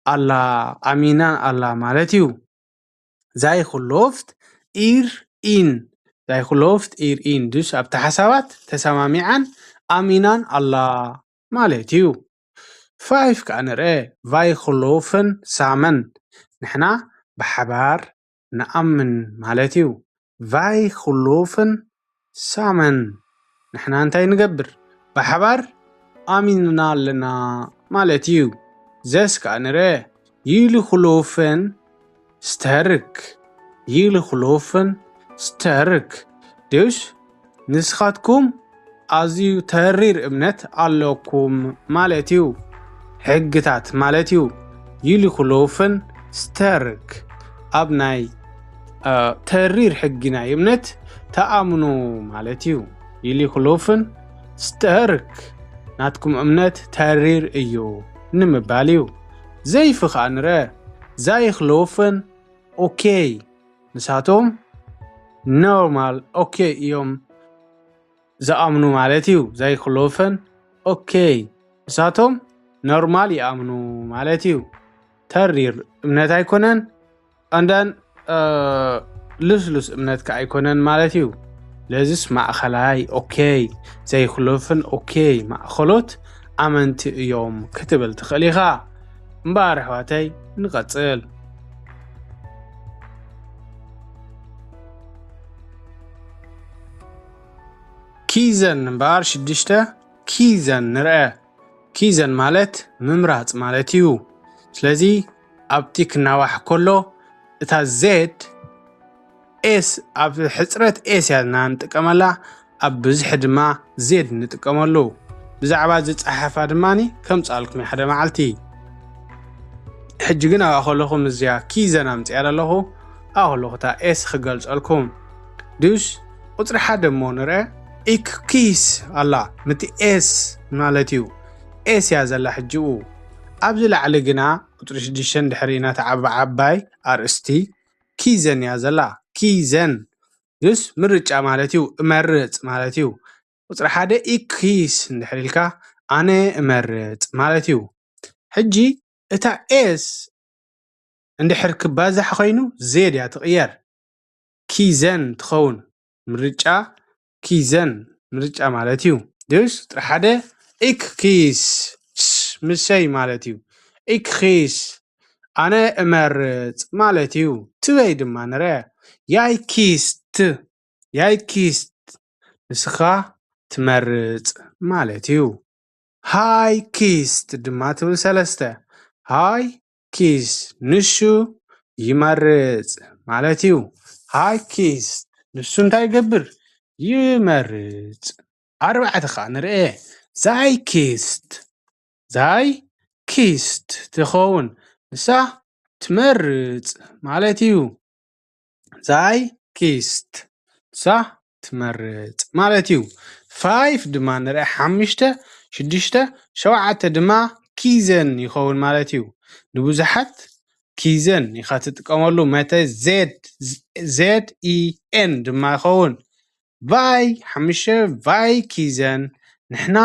ኣላ፣ ኣሚናን ኣላ ማለት እዩ። ዛይ ክሎፍት ኢር ኢን፣ ዛይ ክሎፍት ኢር ኢን፣ ድስ ኣብቲ ሓሳባት ተሰማሚዓን ኣሚናን ኣላ ማለት እዩ። ፋይፍ ከዓ ንርአ፣ ቫይ ክሎፍን ሳመን፣ ንሕና ብሓባር ንኣምን ማለት እዩ። ቫይ ክሎፍን ሳመን፣ ንሕና እንታይ ንገብር? ብሓባር ኣሚንና ኣለና ማለት እዩ። ዘስ ከዓ ንርአ፣ ይሊ ክሎፍን ስተርክ፣ ይሊ ክሎፍን ስተርክ፣ ድስ ንስኻትኩም ኣዝዩ ተሪር እምነት ኣለኩም ማለት እዩ። ሕግታት ማለት እዩ። ይሊ ክሎፍን ስተርክ፣ ኣብ ናይ ተሪር ሕጊ ናይ እምነት ተኣምኑ ማለት እዩ። ይሊ ክሎፍን ስተርክ፣ ናትኩም እምነት ተሪር እዩ ንምባል እዩ። ዘይፊ ከዓ ንረ፣ ዛይ ክሎፍን ኦኬ፣ ንሳቶም ኖርማል ኦኬ እዮም ዝኣምኑ ማለት እዩ። ዛይ ክሎፍን ኦኬ፣ ንሳቶም ኖርማል ይኣምኑ ማለት እዩ። ተሪር እምነት ኣይኮነን፣ ኣንዳን ልስሉስ እምነት ከዓ ኣይኮነን ማለት እዩ። ለዚስ ማእኸላይ ኦኬ፣ ዘይክሎፍን ኦኬ ማእኸሎት ኣመንቲ እዮም ክትብል ትኽእል ኢኻ። እምበኣር ኣሕዋተይ ንቐጽል። ኪዘን እምበኣር ሽዱሽተ፣ ኪዘን ንርአ። ኪዘን ማለት ምምራጽ ማለት እዩ። ስለዚ ኣብቲ ክናዋሕ ከሎ እታ ዜድ ኤስ፣ ኣብ ሕጽረት ኤስ እያ ንጥቀመላ፣ ኣብ ብዝሒ ድማ ዜድ ንጥቀመሉ። ብዛዕባ ዝጸሓፋ ድማ ከምጻልኩም ሓደ መዓልቲ። ሕጂ ግን ኣብኣ ከለኹ ምስዚኣ ኪዘን ኣምጽያ ኣለኹ። ኣብኣ ከለኹ እታ ኤስ ክገልጸልኩም። ድዩስ ቁጽሪ ሓደ እሞ ንርአ። ኢክ ኪስ ኣላ፣ ምቲ ኤስ ማለት እዩ። ኤስ እያ ዘላ ሕጂኡ። ኣብዚ ላዕሊ ግና ቁጽሪ ሽዱሽተ እንድሕር ኢና ተዓባ ዓባይ ኣርእስቲ ኪዘን እያ ዘላ። ኪዘን ድዩስ ምርጫ ማለት እዩ፣ እመርጽ ማለት እዩ። ቁጽሪ ሓደ ኢክ ኪስ እንድሕር ኢልካ ኣነ እመርጽ ማለት እዩ። ሕጂ እታ ኤስ እንድሕር ክባዛሕ ኮይኑ ዜድ እያ ትቕየር። ኪዘን ትኸውን። ምርጫ ኪዘን ምርጫ ማለት እዩ። ድዩስ ጥሪ ሓደ ኢክ ኪስ፣ ስ፣ ምሰይ ማለት እዩ። ኢክ ኪስ፣ ኣነ እመርጽ ማለት እዩ። ትበይ ድማ ንረ፣ ያይ ኪስት፣ ያይ ኪስት፣ ንስኻ ትመርጽ ማለት እዩ። ሃይ ኪስት ድማ ትብል ሰለስተ። ሃይ ኪስ፣ ንሱ ይመርጽ ማለት እዩ። ሃይ ኪስት፣ ንሱ እንታይ ይገብር? ይመርጽ። ኣርባዕተ ኸኣ ንርኤ። ዛይ ኪስት፣ ዛይ ኪስት ትኸውን፣ ንሳ ትመርጽ ማለት እዩ። ዛይ ኪስት፣ ንሳ ትመርጽ ማለት እዩ። ፋይፍ ድማ ንርኤ፣ ሓሙሽተ፣ ሽዱሽተ፣ ሸውዓተ ድማ ኪዘን ይኸውን ማለት እዩ። ንብዙሓት ኪዘን ኢኻ ትጥቀመሉ፣ መተ ዜድ፣ ዜድ ኢ ኤን ድማ ይኸውን። ቫይ፣ ሓሙሽተ፣ ቫይ ኪዘን፣ ንሕና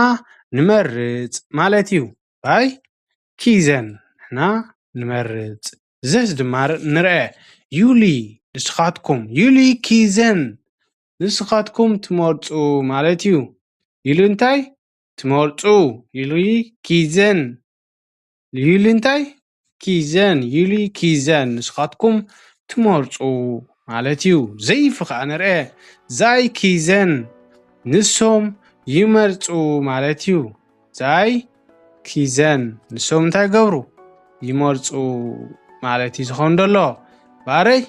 ንመርጽ ማለት እዩ። ቫይ ኪዘን፣ ንሕና ንመርጽ። ዘስ ድማ ንርአ። ዩሊ፣ ንስኻትኩም። ዩሊ ኪዘን፣ ንስኻትኩም ትመርጹ ማለት እዩ። ዩሊ እንታይ? ትመርጹ። ዩሊ ኪዘን። ዩሊ እንታይ? ኪዘን። ዩሊ ኪዘን፣ ንስኻትኩም ትመርጹ ማለት እዩ። ዘይፊ ኸኣ ንርአ። ዛይ ኪዘን፣ ንሶም ይመርጹ ማለት እዩ። ዛይ ኪዘን፣ ንሶም እንታይ ይገብሩ? ይመርጹ ማለት እዩ ዝኸውን ዘሎ። ባረይ፣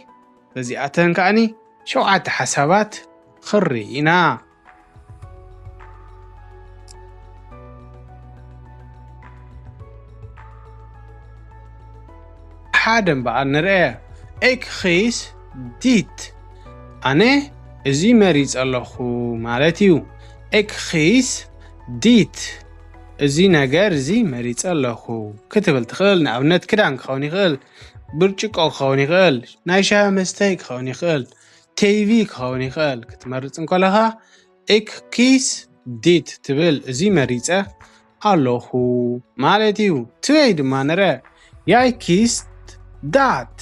በዚኣተን ከኣኒ ሸውዓተ ሓሳባት ኽርኢ ኢና። ሓደ እምበኣር ንርአ። ኤክ ኺስ ዲት፣ ኣነ እዚ መሪጸ ኣለኹ ማለት እዩ። ኤክ ኺስ ዲት፣ እዚ ነገር እዚ መሪጸ ኣለኹ ክትብል ትኽእል። ንኣብነት ክዳን ክኸውን ይኽእል። ብርጭቆ ክኸውን ይኽእል፣ ናይ ሻሂ መስተይ ክኸውን ይኽእል፣ ቴይቪ ክኸውን ይኽእል ክትመርጽ እንከለኻ፣ እክ ኪስ ዲት ትብል፣ እዚ መሪጸ ኣለኹ ማለት እዩ። ትበይ ድማ ንረ፣ ያይ ኪስት ዳት፣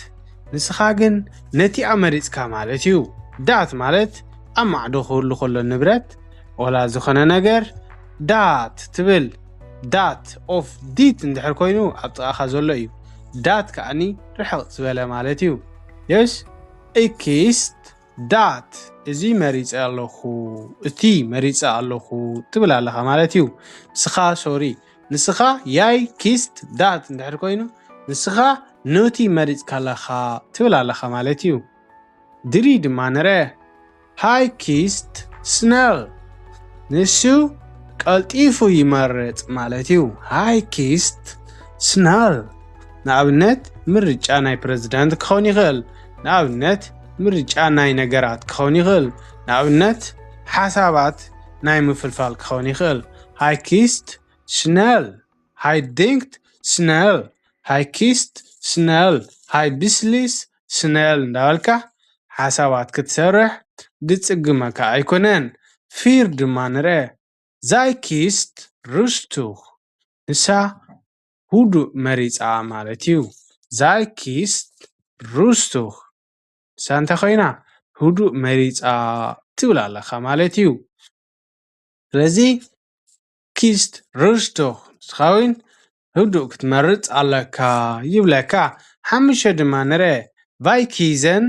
ንስኻ ግን ነቲኣ መሪጽካ ማለት እዩ። ዳት ማለት ኣብ ማዕዶ ክህሉ ከሎ ንብረት፣ ወላ ዝኾነ ነገር፣ ዳት ትብል። ዳት ኦፍ ዲት እንድሕር ኮይኑ ኣብ ጥቓኻ ዘሎ እዩ። ዳት ከኣኒ ርሕቕ ዝበለ ማለት እዩ። የስ፣ እኪስት ዳት፣ እዚ መሪጸ ኣለኹ፣ እቲ መሪጸ ኣለኹ ትብል ኣለኻ ማለት እዩ። ንስኻ፣ ሶሪ፣ ንስኻ ያይ ኪስት ዳት እንድሕር ኮይኑ፣ ንስኻ ኖቲ መሪጽካ ኣለኻ ትብል ኣለኻ ማለት እዩ። ድሪ ድማ ንረ፣ ሃይ ኪስት ስነል፣ ንሱ ቀልጢፉ ይመርጽ ማለት እዩ። ሃይ ኪስት ስነል፣ ንኣብነት ምርጫ ናይ ፕረዚዳንት ክኸውን ይኽእል። ንኣብነት ምርጫ ናይ ነገራት ክኸውን ይኽእል። ንኣብነት ሓሳባት ናይ ምፍልፋል ክኸውን ይኽእል። ሃይ ኪስት ስነል፣ ሃይ ዲንክት ስነል፣ ሃይ ኪስት ስነል፣ ሃይ ቢስሊስ ስነል እንዳበልካ ሓሳባት ክትሰርሕ ድጽግመካ ኣይኮነን። ፊር ድማ ንረ፣ ዛይ ኪስት ሩስቱኽ፣ ንሳ ህዱእ መሪጻ ማለት እዩ። ዛይ ኪስት ሩስቱኽ፣ ንሳ እንታይ ኮይና? ህዱእ መሪጻ ትብል ኣለኻ ማለት እዩ። ስለዚ ኪስት ሩስቱኽ፣ ንስኻ እውን ህዱእ ክትመርጽ ኣለካ ይብለካ። ሓሙሽተ ድማ ንረ፣ ቫይኪዘን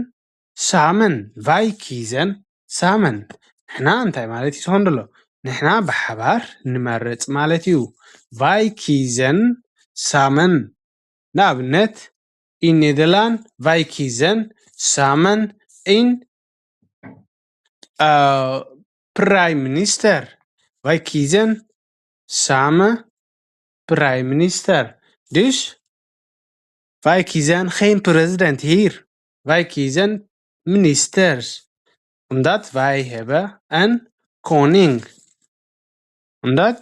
ሳመን፣ ቫይኪዘን ሳመን። ንሕና እንታይ ማለት እዩ ዝኾን ዘሎ? ንሕና ብሓባር ንመርጽ ማለት እዩ። ቫይኪዘን ሳመን። ንኣብነት፣ ኢን ኔደርላንድ፣ ቫይኪዘን ሳመን ኢን፣ አ፣ ፕራይም ሚኒስተር። ቫይኪዘን ሳመ ፕራይም ሚኒስተር። Dus, ቫይኪዘን geen president hier. ቫይኪዘን ሚኒስተርስ. Omdat wij hebben een koning. Omdat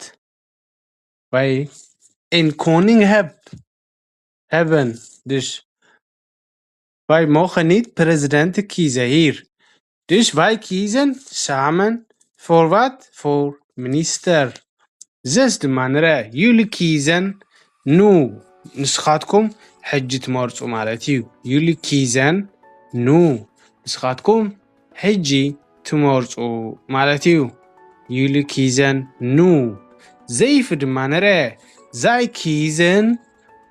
wij een koning heb-, hebben. Dus wij mogen niet president kiezen hier. Dus wij kiezen samen voor wat? Voor minister. ዘስ ድማ ንርአ። Jullie kiezen nu. ንስኻትኩም ሕጂ ትመርጹ ማለት እዩ። Jullie kiezen nu. ንስኻትኩም ሕጂ ትመርጹ ማለት እዩ። Jullie kiezen nu. ዘይፍ ድማ ንርአ። Zij kiezen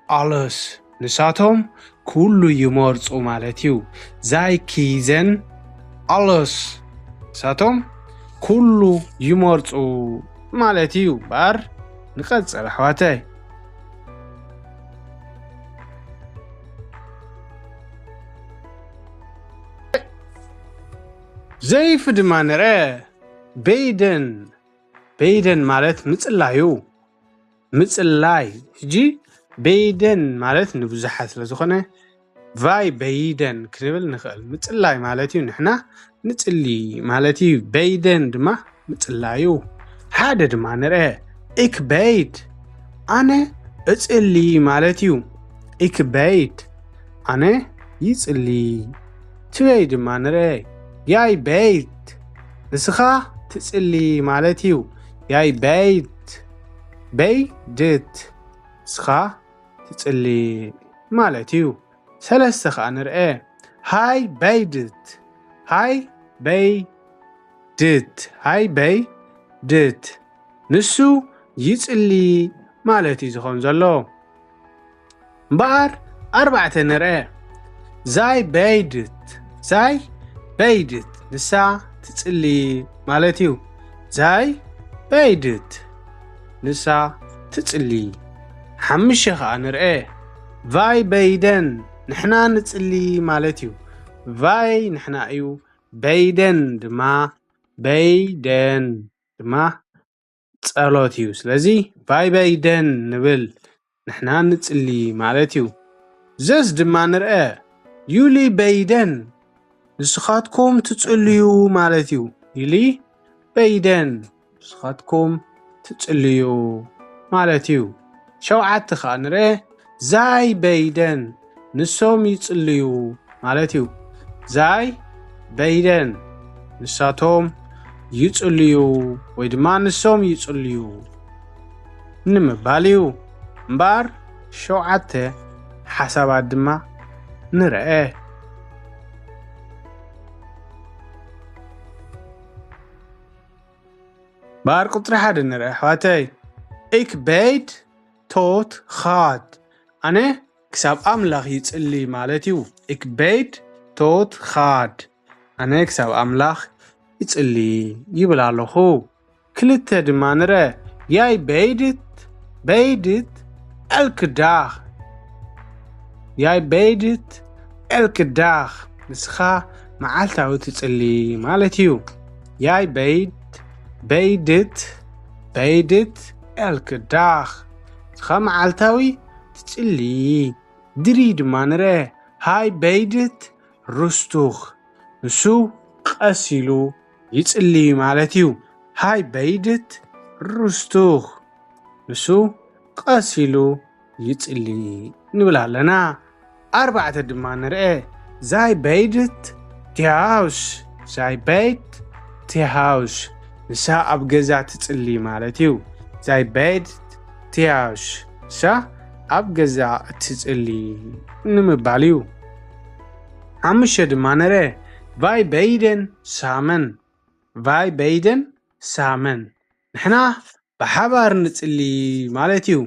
alles. ንሳቶም ኩሉ ይመርጹ ማለት እዩ። Zij kiezen alles. ንሳቶም ኩሉ ይመርጹ ማለት እዩ። እምበኣር ንቐጽል ኣሕዋተይ። ዘይፍ ድማ ንርአ። በይደን፣ በይደን ማለት ምጽላዩ። ምጽላይ። ሕጂ በይደን ማለት ንብዙሓት ስለ ዝኾነ፣ ቫይ በይደን ክንብል ንኽእል። ምጽላይ ማለት እዩ፣ ንሕና ንጽሊ ማለት እዩ። በይደን ድማ ምጽላዩ። ሓደ ድማ ንርአ። እክ በይድ፣ ኣነ እጽሊ ማለት እዩ። እክ በይድ፣ ኣነ ይጽሊ። ትበይ ድማ ንርአ። ያይ በይድ፣ ንስኻ ትጽሊ ማለት እዩ። ያይ በይድ፣ በይድት፣ ንስኻ ትጽሊ ማለት እዩ። ሰለስተ ኸኣ ንርአ። ሃይ በይድት፣ ሃይ በይድት፣ ሃይ በይድት፣ ንሱ ይጽሊ ማለት እዩ ዝኾን ዘሎ። እምበኣር ኣርባዕተ ንርአ። ዛይ በይድት፣ ዛይ በይድት፣ ንሳ ትጽሊ ማለት እዩ። ዛይ በይድት፣ ንሳ ትጽሊ። ሓሙሽተ ኸኣ ንርአ። ቫይ በይደን፣ ንሕና ንጽሊ ማለት እዩ። ቫይ ንሕና እዩ፣ በይደን ድማ፣ በይደን ድማ ጸሎት እዩ። ስለዚ ቫይ በይደን ንብል፣ ንሕና ንጽሊ ማለት እዩ። ዘስ ድማ ንርአ። ዩሊ በይደን፣ ንስኻትኩም ትጽልዩ ማለት እዩ። ዩሊ በይደን፣ ንስኻትኩም ትጽልዩ ማለት እዩ። ሸውዓተ ኸኣ ንርአ። ዛይ በይደን፣ ንሶም ይጽልዩ ማለት እዩ። ዛይ በይደን ንሳቶም ይጽልዩ ወይ ድማ ንሶም ይጽልዩ ንምባል እዩ። እምበኣር ሸውዓተ ሓሳባት ድማ ንርአ። እምበኣር ቁጽሪ ሓደ ንርአ ኣሕዋተይ። Ik bid tot God. ኣነ ክሳብ ኣምላኽ ይጽሊ ማለት እዩ። Ik bid tot God. ኣነ ክሳብ ኣምላኽ ይጽሊ ይብል ኣለኹ። ክልተ ድማ ንረ። Jij bidt, bidt elke dag. Jij bidt elke dag. ንስኻ መዓልታዊ ትጽሊ ማለት እዩ። Jij bidt, bidt, bidt elke dag. ንስኻ መዓልታዊ ትጽሊ። ድሪ ድማ ንረ። Hij bidt rustig. ንሱ ቀስ ኢሉ ይጽሊ ማለት እዩ። Hij bidt rustig. ንሱ ቀስ ኢሉ ይጽሊ ንብል ኣለና። ኣርባዕተ ድማ ንርአ። Zij bidt thuis. Zij bidt thuis. ንሳ ኣብ ገዛ ትጽሊ ማለት እዩ። Zij bidt thuis. ንሳ ኣብ ገዛ እትጽሊ ንምባል እዩ። ሓሙሽተ ድማ ንርአ። Wij bidden samen. Wij bidden samen. ንሕና ብሓባር ንጽሊ ማለት እዩ።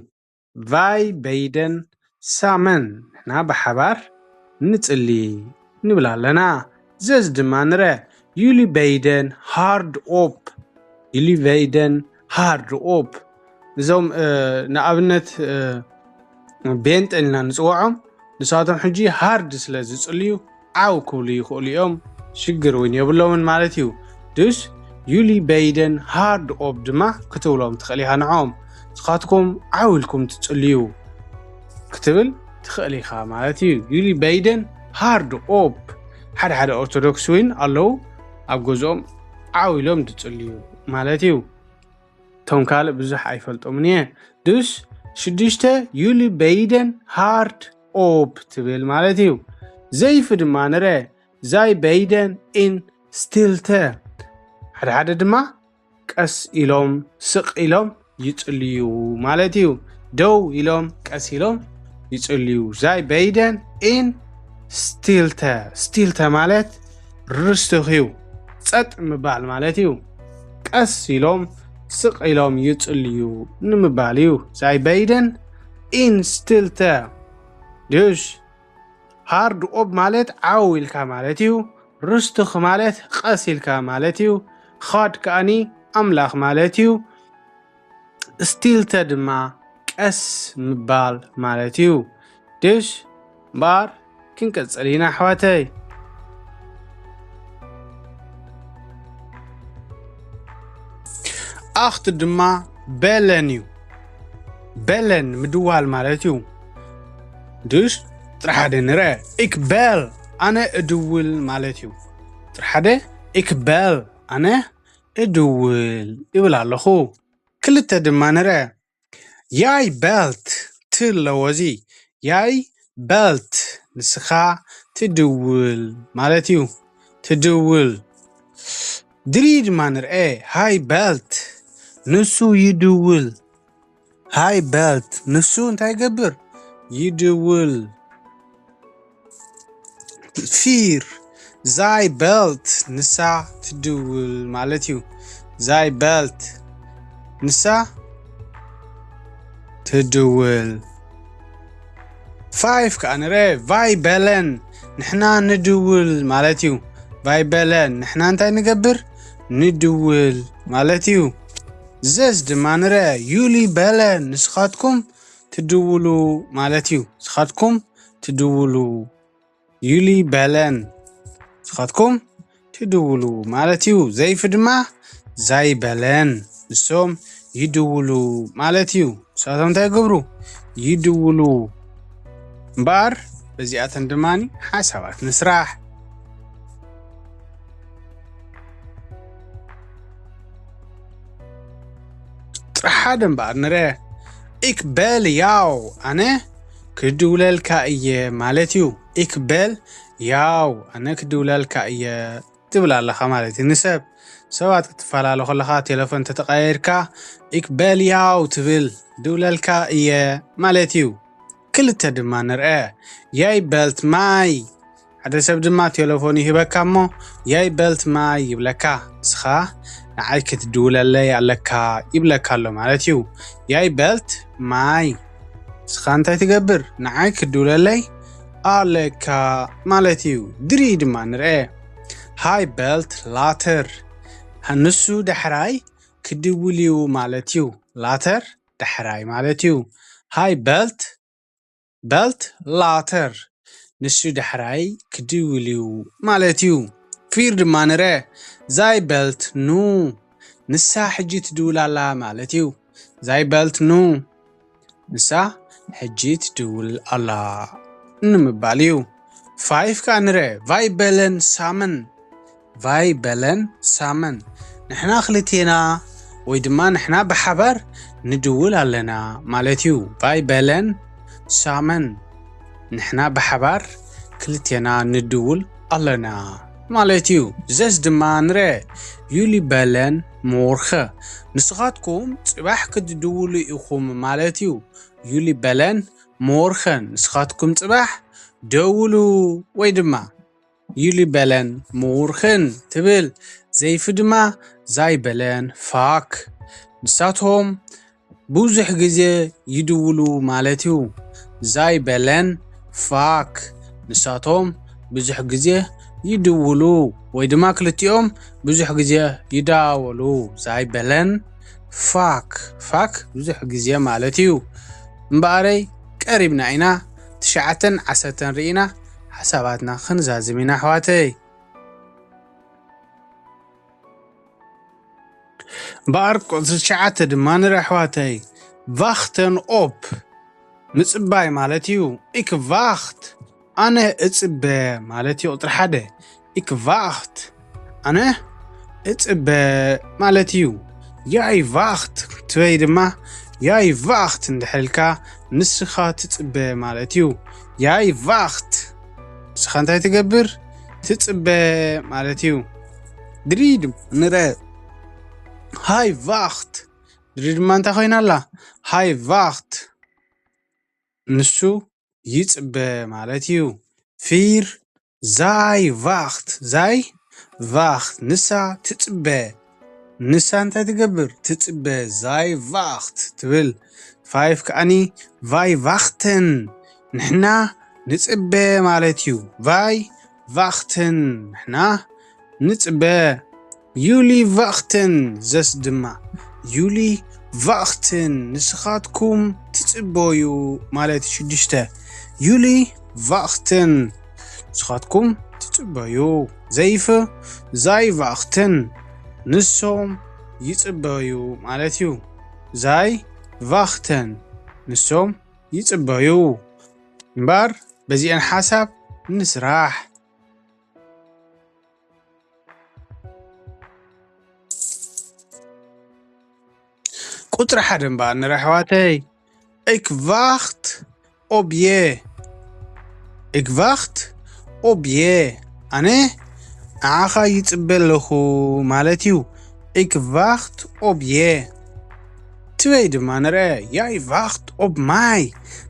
Wij bidden samen. ንሕና ብሓባር ንጽሊ ንብል ኣለና። ዘዝ ድማ ንረ። Jullie bidden hardop. Jullie bidden hardop. እዞም ንኣብነት ቤንጠ ኢልና ንፅውዖም፣ ንሳቶም ሕጂ ሃርድ ስለ ዝፅልዩ ዓው ክብሉ ይኽእሉ እዮም። ሽግር እውን የብሎምን ማለት እዩ። Dus jullie bidden hardop ድማ ክትብሎም ትኽእል ኢኻ ንዕኦም። ንስኻትኩም ዓው ኢልኩም ትጽልዩ ክትብል ትኽእል ኢኻ ማለት እዩ። Jullie bidden hardop። ሓደ ሓደ ኦርቶዶክስ እውን ኣለዉ፣ ኣብ ገዝኦም ዓው ኢሎም ዝጽልዩ ማለት እዩ። እቶም ካልእ ብዙሕ ኣይፈልጦምን እየ። Dus ሽዱሽተ። Jullie bidden hardop ትብል ማለት እዩ። ዘይፍ ድማ ንረ። Zij bidden in stilte. ሓደ ሓደ ድማ ቀስ ኢሎም ስቕ ኢሎም ይጽልዩ ማለት እዩ። ደው ኢሎም ቀስ ኢሎም ይጽልዩ። Zij bidden in stilte. Stilte ማለት ርስትኽ እዩ፣ ጸጥ ምባል ማለት እዩ። ቀስ ኢሎም ስቕ ኢሎም ይጽልዩ ንምባል እዩ። Zij bidden in stilte. Dus hardop ማለት ዓው ኢልካ ማለት እዩ። ሩስቱኽ ማለት ቀስ ኢልካ ማለት እዩ። ኻድ ከኣኒ ኣምላኽ ማለት እዩ። ስቲልተ ድማ ቀስ ምባል ማለት እዩ። Dus እምበኣር ክንቀጽል ኢና ኣሕዋተይ። ኣኽት ድማ በለን እዩ። በለን ምድዋል ማለት እዩ። Dus ጥራሕ ሓደ ንረ። Ik bel ኣነ እድውል ማለት እዩ። ጥራሕ ሓደ ik bel ኣነ እድውል ይብል ኣለኹ። ክልተ ድማ ንረ። Jij belt ትብሎ እዚ። Jij belt ንስኻ ትድውል ማለት እዩ። ትድውል። ድሪ ድማ ንርኤ። Hij belt ንሱ ይድውል። Hij belt ንሱ እንታይ ይገብር? ይድውል። ፊር። Zij belt ንሳ ትድውል ማለት እዩ። Zij belt ንሳ ትድውል። ፋይፍ ከዓ ንረ። Wij bellen ንሕና ንድውል ማለት እዩ። Wij bellen ንሕና እንታይ ንገብር? ንድውል ማለት እዩ። ዘዝ ድማ ንረ። Jullie bellen ንስኻትኩም ትድውሉ ማለት እዩ። ንስኻትኩም ትድውሉ። Jullie bellen ንስኻትኩም ትድውሉ ማለት እዩ። ዘይፍ ድማ zij bellen ንሶም ይድውሉ ማለት እዩ። ንሳቶም እንታይ ይገብሩ? ይድውሉ። እምበኣር በዚኣተን ድማ ሓሳባት ንስራሕ። ጥራሕ ሓደ እምበኣር ንረ። Ik bel jou ኣነ ክድውለልካ እየ ማለት እዩ። Ik bel jou፣ ኣነ ክድውለልካ እየ ትብል ኣለኻ ማለት እዩ። ንሰብ ሰባት ክትፈላለ ከለኻ፣ ቴሌፎን ተተቃየርካ፣ Ik bel jou ትብል፣ ድውለልካ እየ ማለት እዩ። ክልተ ድማ ንርአ። Jij belt mij። ሓደ ሰብ ድማ ቴሌፎን ይህበካ እሞ፣ Jij belt mij ይብለካ። ንስኻ ንዓይ ክትድውለለይ ኣለካ ይብለካ ኣሎ ማለት እዩ። Jij belt mij። ንስኻ እንታይ ትገብር? ንዓይ ክትድውለለይ ኣለካ ማለት እዩ። ድሪ ድማ ንርአ። Hij belt later። ንሱ ዳሕራይ ክድውል እዩ ማለት እዩ። Later ዳሕራይ ማለት እዩ። Hij belt፣ belt later። ንሱ ዳሕራይ ክድውል እዩ ማለት እዩ። Vier ድማ ንርአ። Zij belt nu። ንሳ ሕጂ ትድውል ኣላ ማለት እዩ። Zij belt nu። ንሳ ሕጂ ትድውል ኣላ ንምባል እዩ። Vijf ከዓ ንርአ። Wij bellen samen። Wij bellen samen። ንሕና ክልቴና ወይ ድማ ንሕና ብሓባር ንድውል ኣለና ማለት እዩ። Wij bellen samen። ንሕና ብሓባር ክልቴና ንድውል ኣለና ማለት እዩ። Zes ድማ ንርአ። Jullie bellen morgen። ንስኻትኩም ጽባሕ ክትድውሉ ኢኹም ማለት እዩ። Jullie bellen morgen። ንስኻትኩም ጽባሕ ደውሉ ወይ ድማ Jullie bellen morgen ትብል። ዘይፊ ድማ Zij bellen vaak። ንሳቶም ብዙሕ ግዜ ይድውሉ ማለት እዩ። Zij bellen vaak። ንሳቶም ብዙሕ ግዜ ይድውሉ ወይ ድማ ክልቲኦም ብዙሕ ግዜ ይዳወሉ። Zij bellen vaak። Vaak ብዙሕ ግዜ ማለት እዩ። እምበኣረይ ቀሪብና ኢና። ትሽዓተን ዓሰርተን ርኢና ሓሳባትና ክንዛዝም ኢና ኣሕዋተይ። እምበኣር ቁጽሪ ትሽዓተ ድማ ንርኢ ኣሕዋተይ። Wachten op ምጽባይ ማለት እዩ። Ik wacht ኣነ እጽበ ማለት እዩ። ቁጽሪ ሓደ። Ik wacht ኣነ እጽበ ማለት እዩ። Jij wacht ክትበይ ድማ Jij wacht እንድሕር ኢልካ ንስኻ ትጽበ ማለት እዩ። Jij wacht ንስኻ እንታይ ትገብር? ትጽበ ማለት እዩ። ድሪ ድማ ንርአ። Hij wacht ድሪ ድማ እንታይ ኮይና ኣላ? Hij wacht ንሱ ይጽበ ማለት እዩ። Vier zij wacht። Zij wacht ንሳ ትጽበ። ንሳ እንታይ ትገብር? ትጽበ። Zij wacht ትብል። Vijf ከኣኒ wij wachten ንሕና ንጽበ ማለት እዩ። Wij wachten ንሕና ንጽበ። Jullie wachten። Zes ድማ Jullie wachten ንስኻትኩም ትጽበዩ ማለት እዩ። ሽዱሽተ Jullie wachten ንስኻትኩም ትጽበዩ። ዘይፊ zij wachten ንሶም ይጽበዩ ማለት እዩ። Zij wachten ንሶም ይጽበዩ። እምበኣር በዚአን ሓሳብ ንስራሕ። ቁጽሪ ሓደ እምበኣር ንርኢ ኣሕዋተይ። Ik wacht op je። Ik wacht op je ኣነ ንዓኻ ይጽበ ኣለኹ ማለት እዩ። Ik wacht op je። ትበይ ድማ ንርአ። Jij wacht op mij።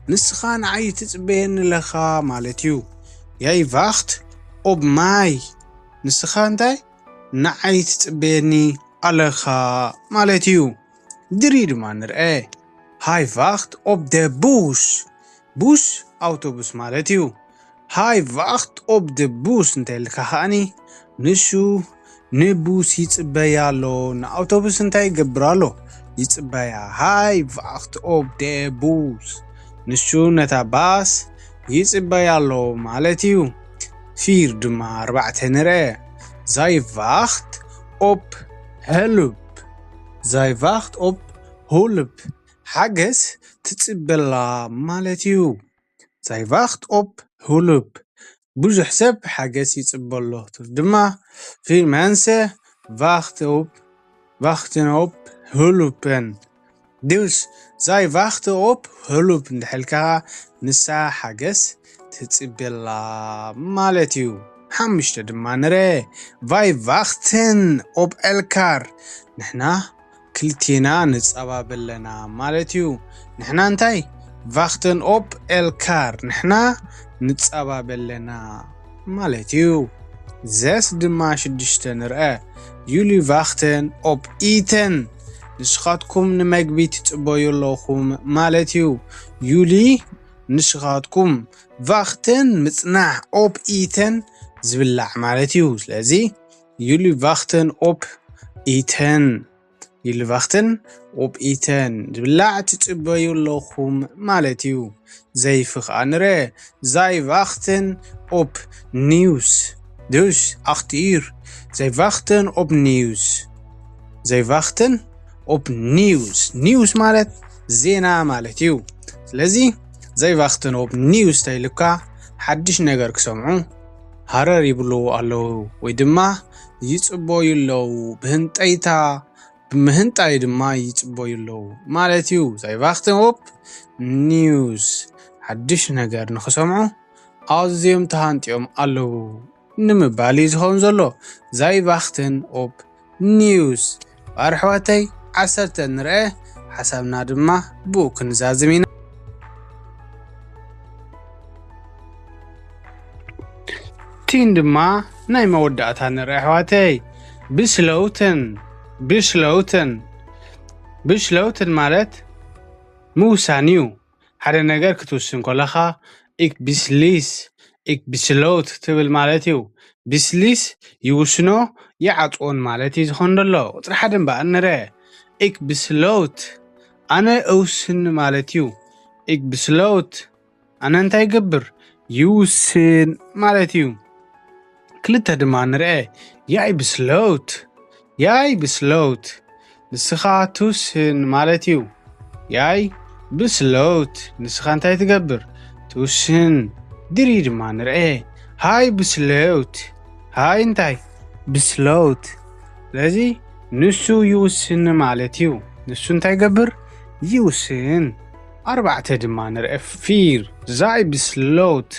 ንስኻ ንዓይ ትጽበየኒ ኣለኻ ማለት እዩ። Jij wacht op mij። ንስኻ እንታይ ንዓይ ትጽበየኒ ኣለኻ ማለት እዩ። ድሪ ድማ ንርአ። Hij wacht op de bus። Bus ኣውቶቡስ ማለት እዩ። Hij wacht op de bus እንተ ኢልካ ከኣኒ ንሱ ንቡስ ይጽበያ ኣሎ። ንኣውቶቡስ እንታይ ይገብር ኣሎ? ይጽበያ። Hij wacht op de bus። ንሱ ነታ ባስ ይጽበያ ኣሎ ማለት እዩ። Vier ድማ ኣርባዕተ ንርአ። Zij wacht op hulp። Zij wacht op hulp ሓገዝ ትጽበላ ማለት እዩ። Zij wacht op hulp ብዙሕ ሰብ ሓገዝ ይጽበሎ። ትብል ድማ Veel mensen wachten op wachten op hulpen። Dus, zij wachten op hulp እንድሕልካ ንሳ ሓገስ ትጽበየላ ማለት እዩ። ሓሙሽተ ድማ ንረ ቫይ ቫክትን ኦፕ ኤልካር፣ ንሕና ክልቴና ንጸባበለና ማለት እዩ። ንሕና እንታይ ቫክትን ኦፕ ኤልካር፣ ንሕና ንጸባበለና ማለት እዩ። ዘስ ድማ ሽዱሽተ ንርአ ዩሊ ቫክትን ኦፕ ኢተን፣ ንስኻትኩም ንመግቢ ትጽበዩ ኣለኹም ማለት እዩ። ዩሊ ንስኻትኩም ቫክትን ምጽናሕ ኦፕ ኢተን ዝብላዕ ማለት እዩ። ስለዚ ዩሊ ቫክትን ኦፕ ኢተን፣ ዩሊ ቫክትን ኦፕ ኢተን ዝብላዕ ትጽበዩ ኣለኹም ማለት እዩ። ዘይፊ ኸኣ ንረ ዛይ ቫክትን ኦፕ ኒውስ፣ ዱሽ ኣኽቲር ዛይ ቫክትን ኦፕ ኒውስ፣ ዛይ ቫክትን ኦፕ ኒውስ። ኒውስ ማለት ዜና ማለት እዩ። ስለዚ ዛይ ቫክትን ኦፕ ኒውስ ተይልካ ሓድሽ ነገር ክሰምዑ ሃረር ይብሉ ኣለዉ ወይ ድማ ይጽበዩ ኣለዉ። ብህንጠይታ ብምህንጣይ ድማ ይጽበዩ ኣለዉ ማለት እዩ። ዛይ ቫክትን ኦፕ ኒውስ ሓድሽ ነገር ንኽሰምዑ ኣዝዮም ተሃንጥዮም ኣለዉ ንምባል እዩ ዝኸውን ዘሎ። ዛይ ቫክትን ኦፕ ኒውስ ኣሕዋተይ ዓሰርተ ንርአ፣ ሓሳብና ድማ ብኡ ክንዛዝም ኢና። ቲን ድማ ናይ መወዳእታ ንርአ ኣሕዋተይ። ብስለውትን ብስለውትን ብስለውትን ማለት ምውሳን እዩ። ሓደ ነገር ክትውስን ከለኻ ኢክ ብስሊስ ኢክ ብስለውት ትብል ማለት እዩ። ብስሊስ ይውስኖ ይዓጽዎን ማለት እዩ ዝኾን ዘሎ። ቁፅሪ ሓደ እምበኣር ንረ ኢክ ብስለውት ኣነ እውስን ማለት እዩ። ኢክ ብስለውት ኣነ እንታይ ይገብር ይውስን ማለት እዩ። ክልተ ድማ ንርአ ያይ ብስለውት ያይ ብስለውት ንስኻ ትውስን ማለት እዩ። ያይ ብስለውት ንስኻ እንታይ ትገብር ትውስን። ድሪ ድማ ንርአ ሃይ ብስለውት ሃይ እንታይ ብስለውት። ስለዚ ንሱ ይውስን ማለት እዩ። ንሱ እንታይ ይገብር ይውስን። ኣርባዕተ ድማ ንርአ ፊር ዛይ ብስለውት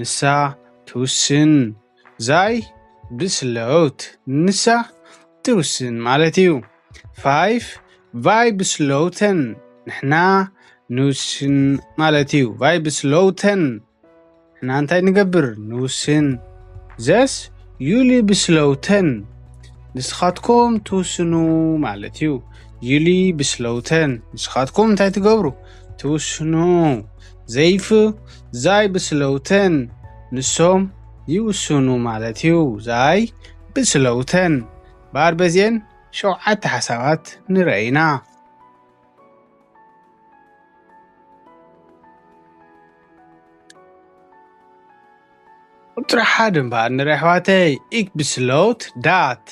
ንሳ ትውስን። ዛይ ብስለውት ንሳ ትውስን ማለት እዩ። ፋይፍ ቫይ ብስለውተን ንሕና ንውስን ማለት እዩ። ቫይ ብስለውተን ንሕና እንታይ ንገብር ንውስን። ዘስ ዩሊ ብስለውተን ንስኻትኩም ትውስኑ ማለት እዩ። ዩሊ ብስለውተን ንስኻትኩም እንታይ ትገብሩ ትውስኑ። ዘይፍ ዛይ ብስለውተን ንሶም ይውስኑ ማለት እዩ። ዛይ ብስለውተን ባር በዚአን ሸውዓተ ሓሳባት ንረኢና። ቁፅሪ ሓደ እምበኣር ንርኢ ኣሕዋተይ። ኢክ ብስለውት ዳት፣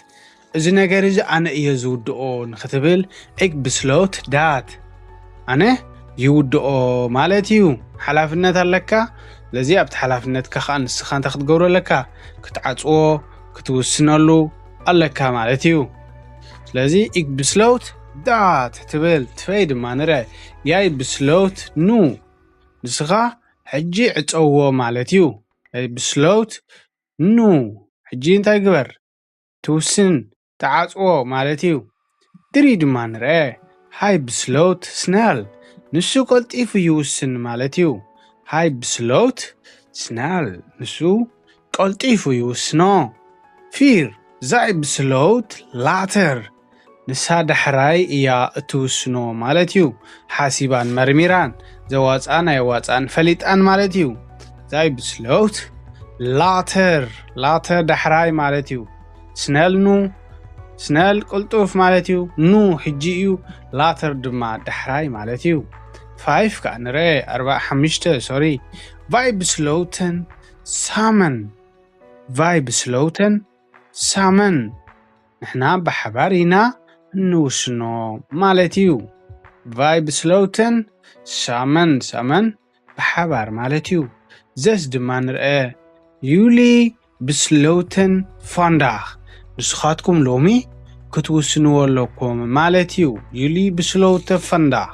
እዚ ነገር እዚ ኣነ እየ ዝውድኦ ንክትብል ኢክ ብስለውት ዳት ኣነ ይውድኦ ማለት እዩ። ሓላፍነት ኣለካ። ስለዚ ኣብቲ ሓላፍነትካ ከዓ ንስኻ እንታይ ክትገብሮ ኣለካ? ክትዓፅዎ ክትውስነሉ ኣለካ ማለት እዩ። ስለዚ ኢክ ብስለውት ዳት ትብል ትፈይ ድማ ንረ ያይ ብስለውት ኑ ንስኻ ሕጂ ዕፀዎ ማለት እዩ። ያይ ብስለውት ኑ ሕጂ እንታይ ግበር ትውስን ተዓፅዎ ማለት እዩ። ድሪ ድማ ንርአ ሃይ ብስለውት ስነል ንሱ ቀልጢፉ ይውስን ማለት እዩ። ሃይ ብስለውት ስነል ንሱ ቀልጢፉ ይውስኖ። ፊር ዛይ ብስለውት ላተር ንሳ ዳሕራይ እያ እትውስኖ ማለት እዩ። ሓሲባን መርሚራን ዘዋፅኣን ኣየዋፅኣን ፈሊጣን ማለት እዩ። ዛይ ብስለውት ላተር ላተር ዳሕራይ ማለት እዩ። ስነል ኑ ስነል ቅልጡፍ ማለት እዩ። ኑ ሕጂ እዩ። ላተር ድማ ዳሕራይ ማለት እዩ። ፋይፍ ከዓ ንረ ኣርባዓ ሓሙሽተ ሶሪ ቫይ ብስለውተን ሳመን ቫይ ብስለውተን ሳመን ንሕና ብሓባር ኢና እንውስኖ ማለት እዩ። ቫይ ብስለውተን ሳመን ሳመን ብሓባር ማለት እዩ። ዘስ ድማ ንርአ ዩሊ ብስለውተን ፋንዳኽ ንስኻትኩም ሎሚ ክትውስንዎ ኣለኩም ማለት እዩ። Jullie besloten vandaag.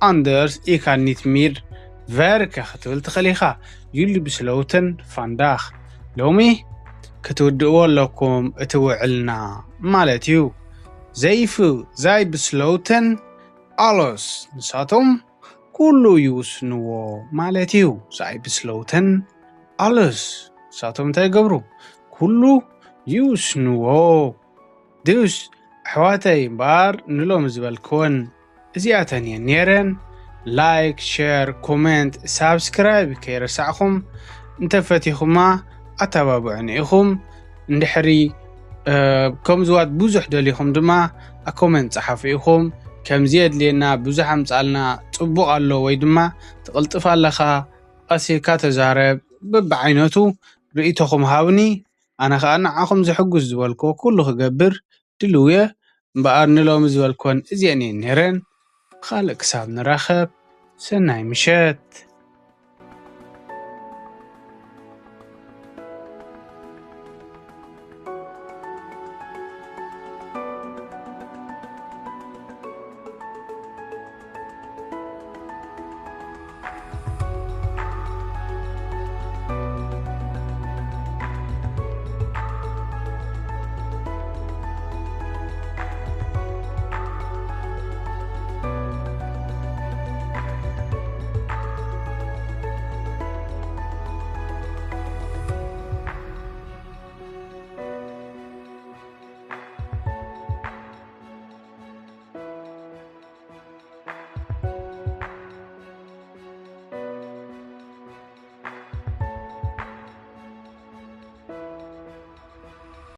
Anders, ik ga niet meer werken ክትብል ትኽእል ኢኻ። Jullie besloten vandaag. ሎሚ ክትውድእዎ ኣለኩም እቲ ውዕልና ማለት እዩ። Zij, zij besloten alles. ንሳቶም ኩሉ ይውስንዎ ማለት እዩ። Zij besloten alles. ንሳቶም እንታይ ይገብሩ? ኩሉ ይውስንዎ። Dus ኣሕዋተይ እምበኣር ንሎሚ ዝበልክወን እዚኣተን እየን ነይረን። Like፣ share፣ comment፣ subscribe ከይረሳዕኹም፣ እንተፈቲኹማ ኣተባብዑኒ ኢኹም። እንድሕሪ ከምዝዋት ብዙሕ ደሊኹም ድማ ኣብ comment ጸሓፉ ኢኹም። ከምዚ የድልየና፣ ብዙሕ ኣምጻልና፣ ጽቡቕ ኣሎ ወይ ድማ ትቕልጥፍ ኣለኻ፣ ቀሲልካ ተዛረብ፣ በብዓይነቱ ርእይቶኹም ሃብኒ። ኣነ ኸኣ ንዓኹም ዝሕጉስ ዝበልክዎ ኩሉ ክገብር ድልው እየ። እምበኣር ንሎሚ ዝበልክወን እዚአን እየን ነይረን። ብኻልእ ክሳብ ንራኸብ፣ ሰናይ ምሸት።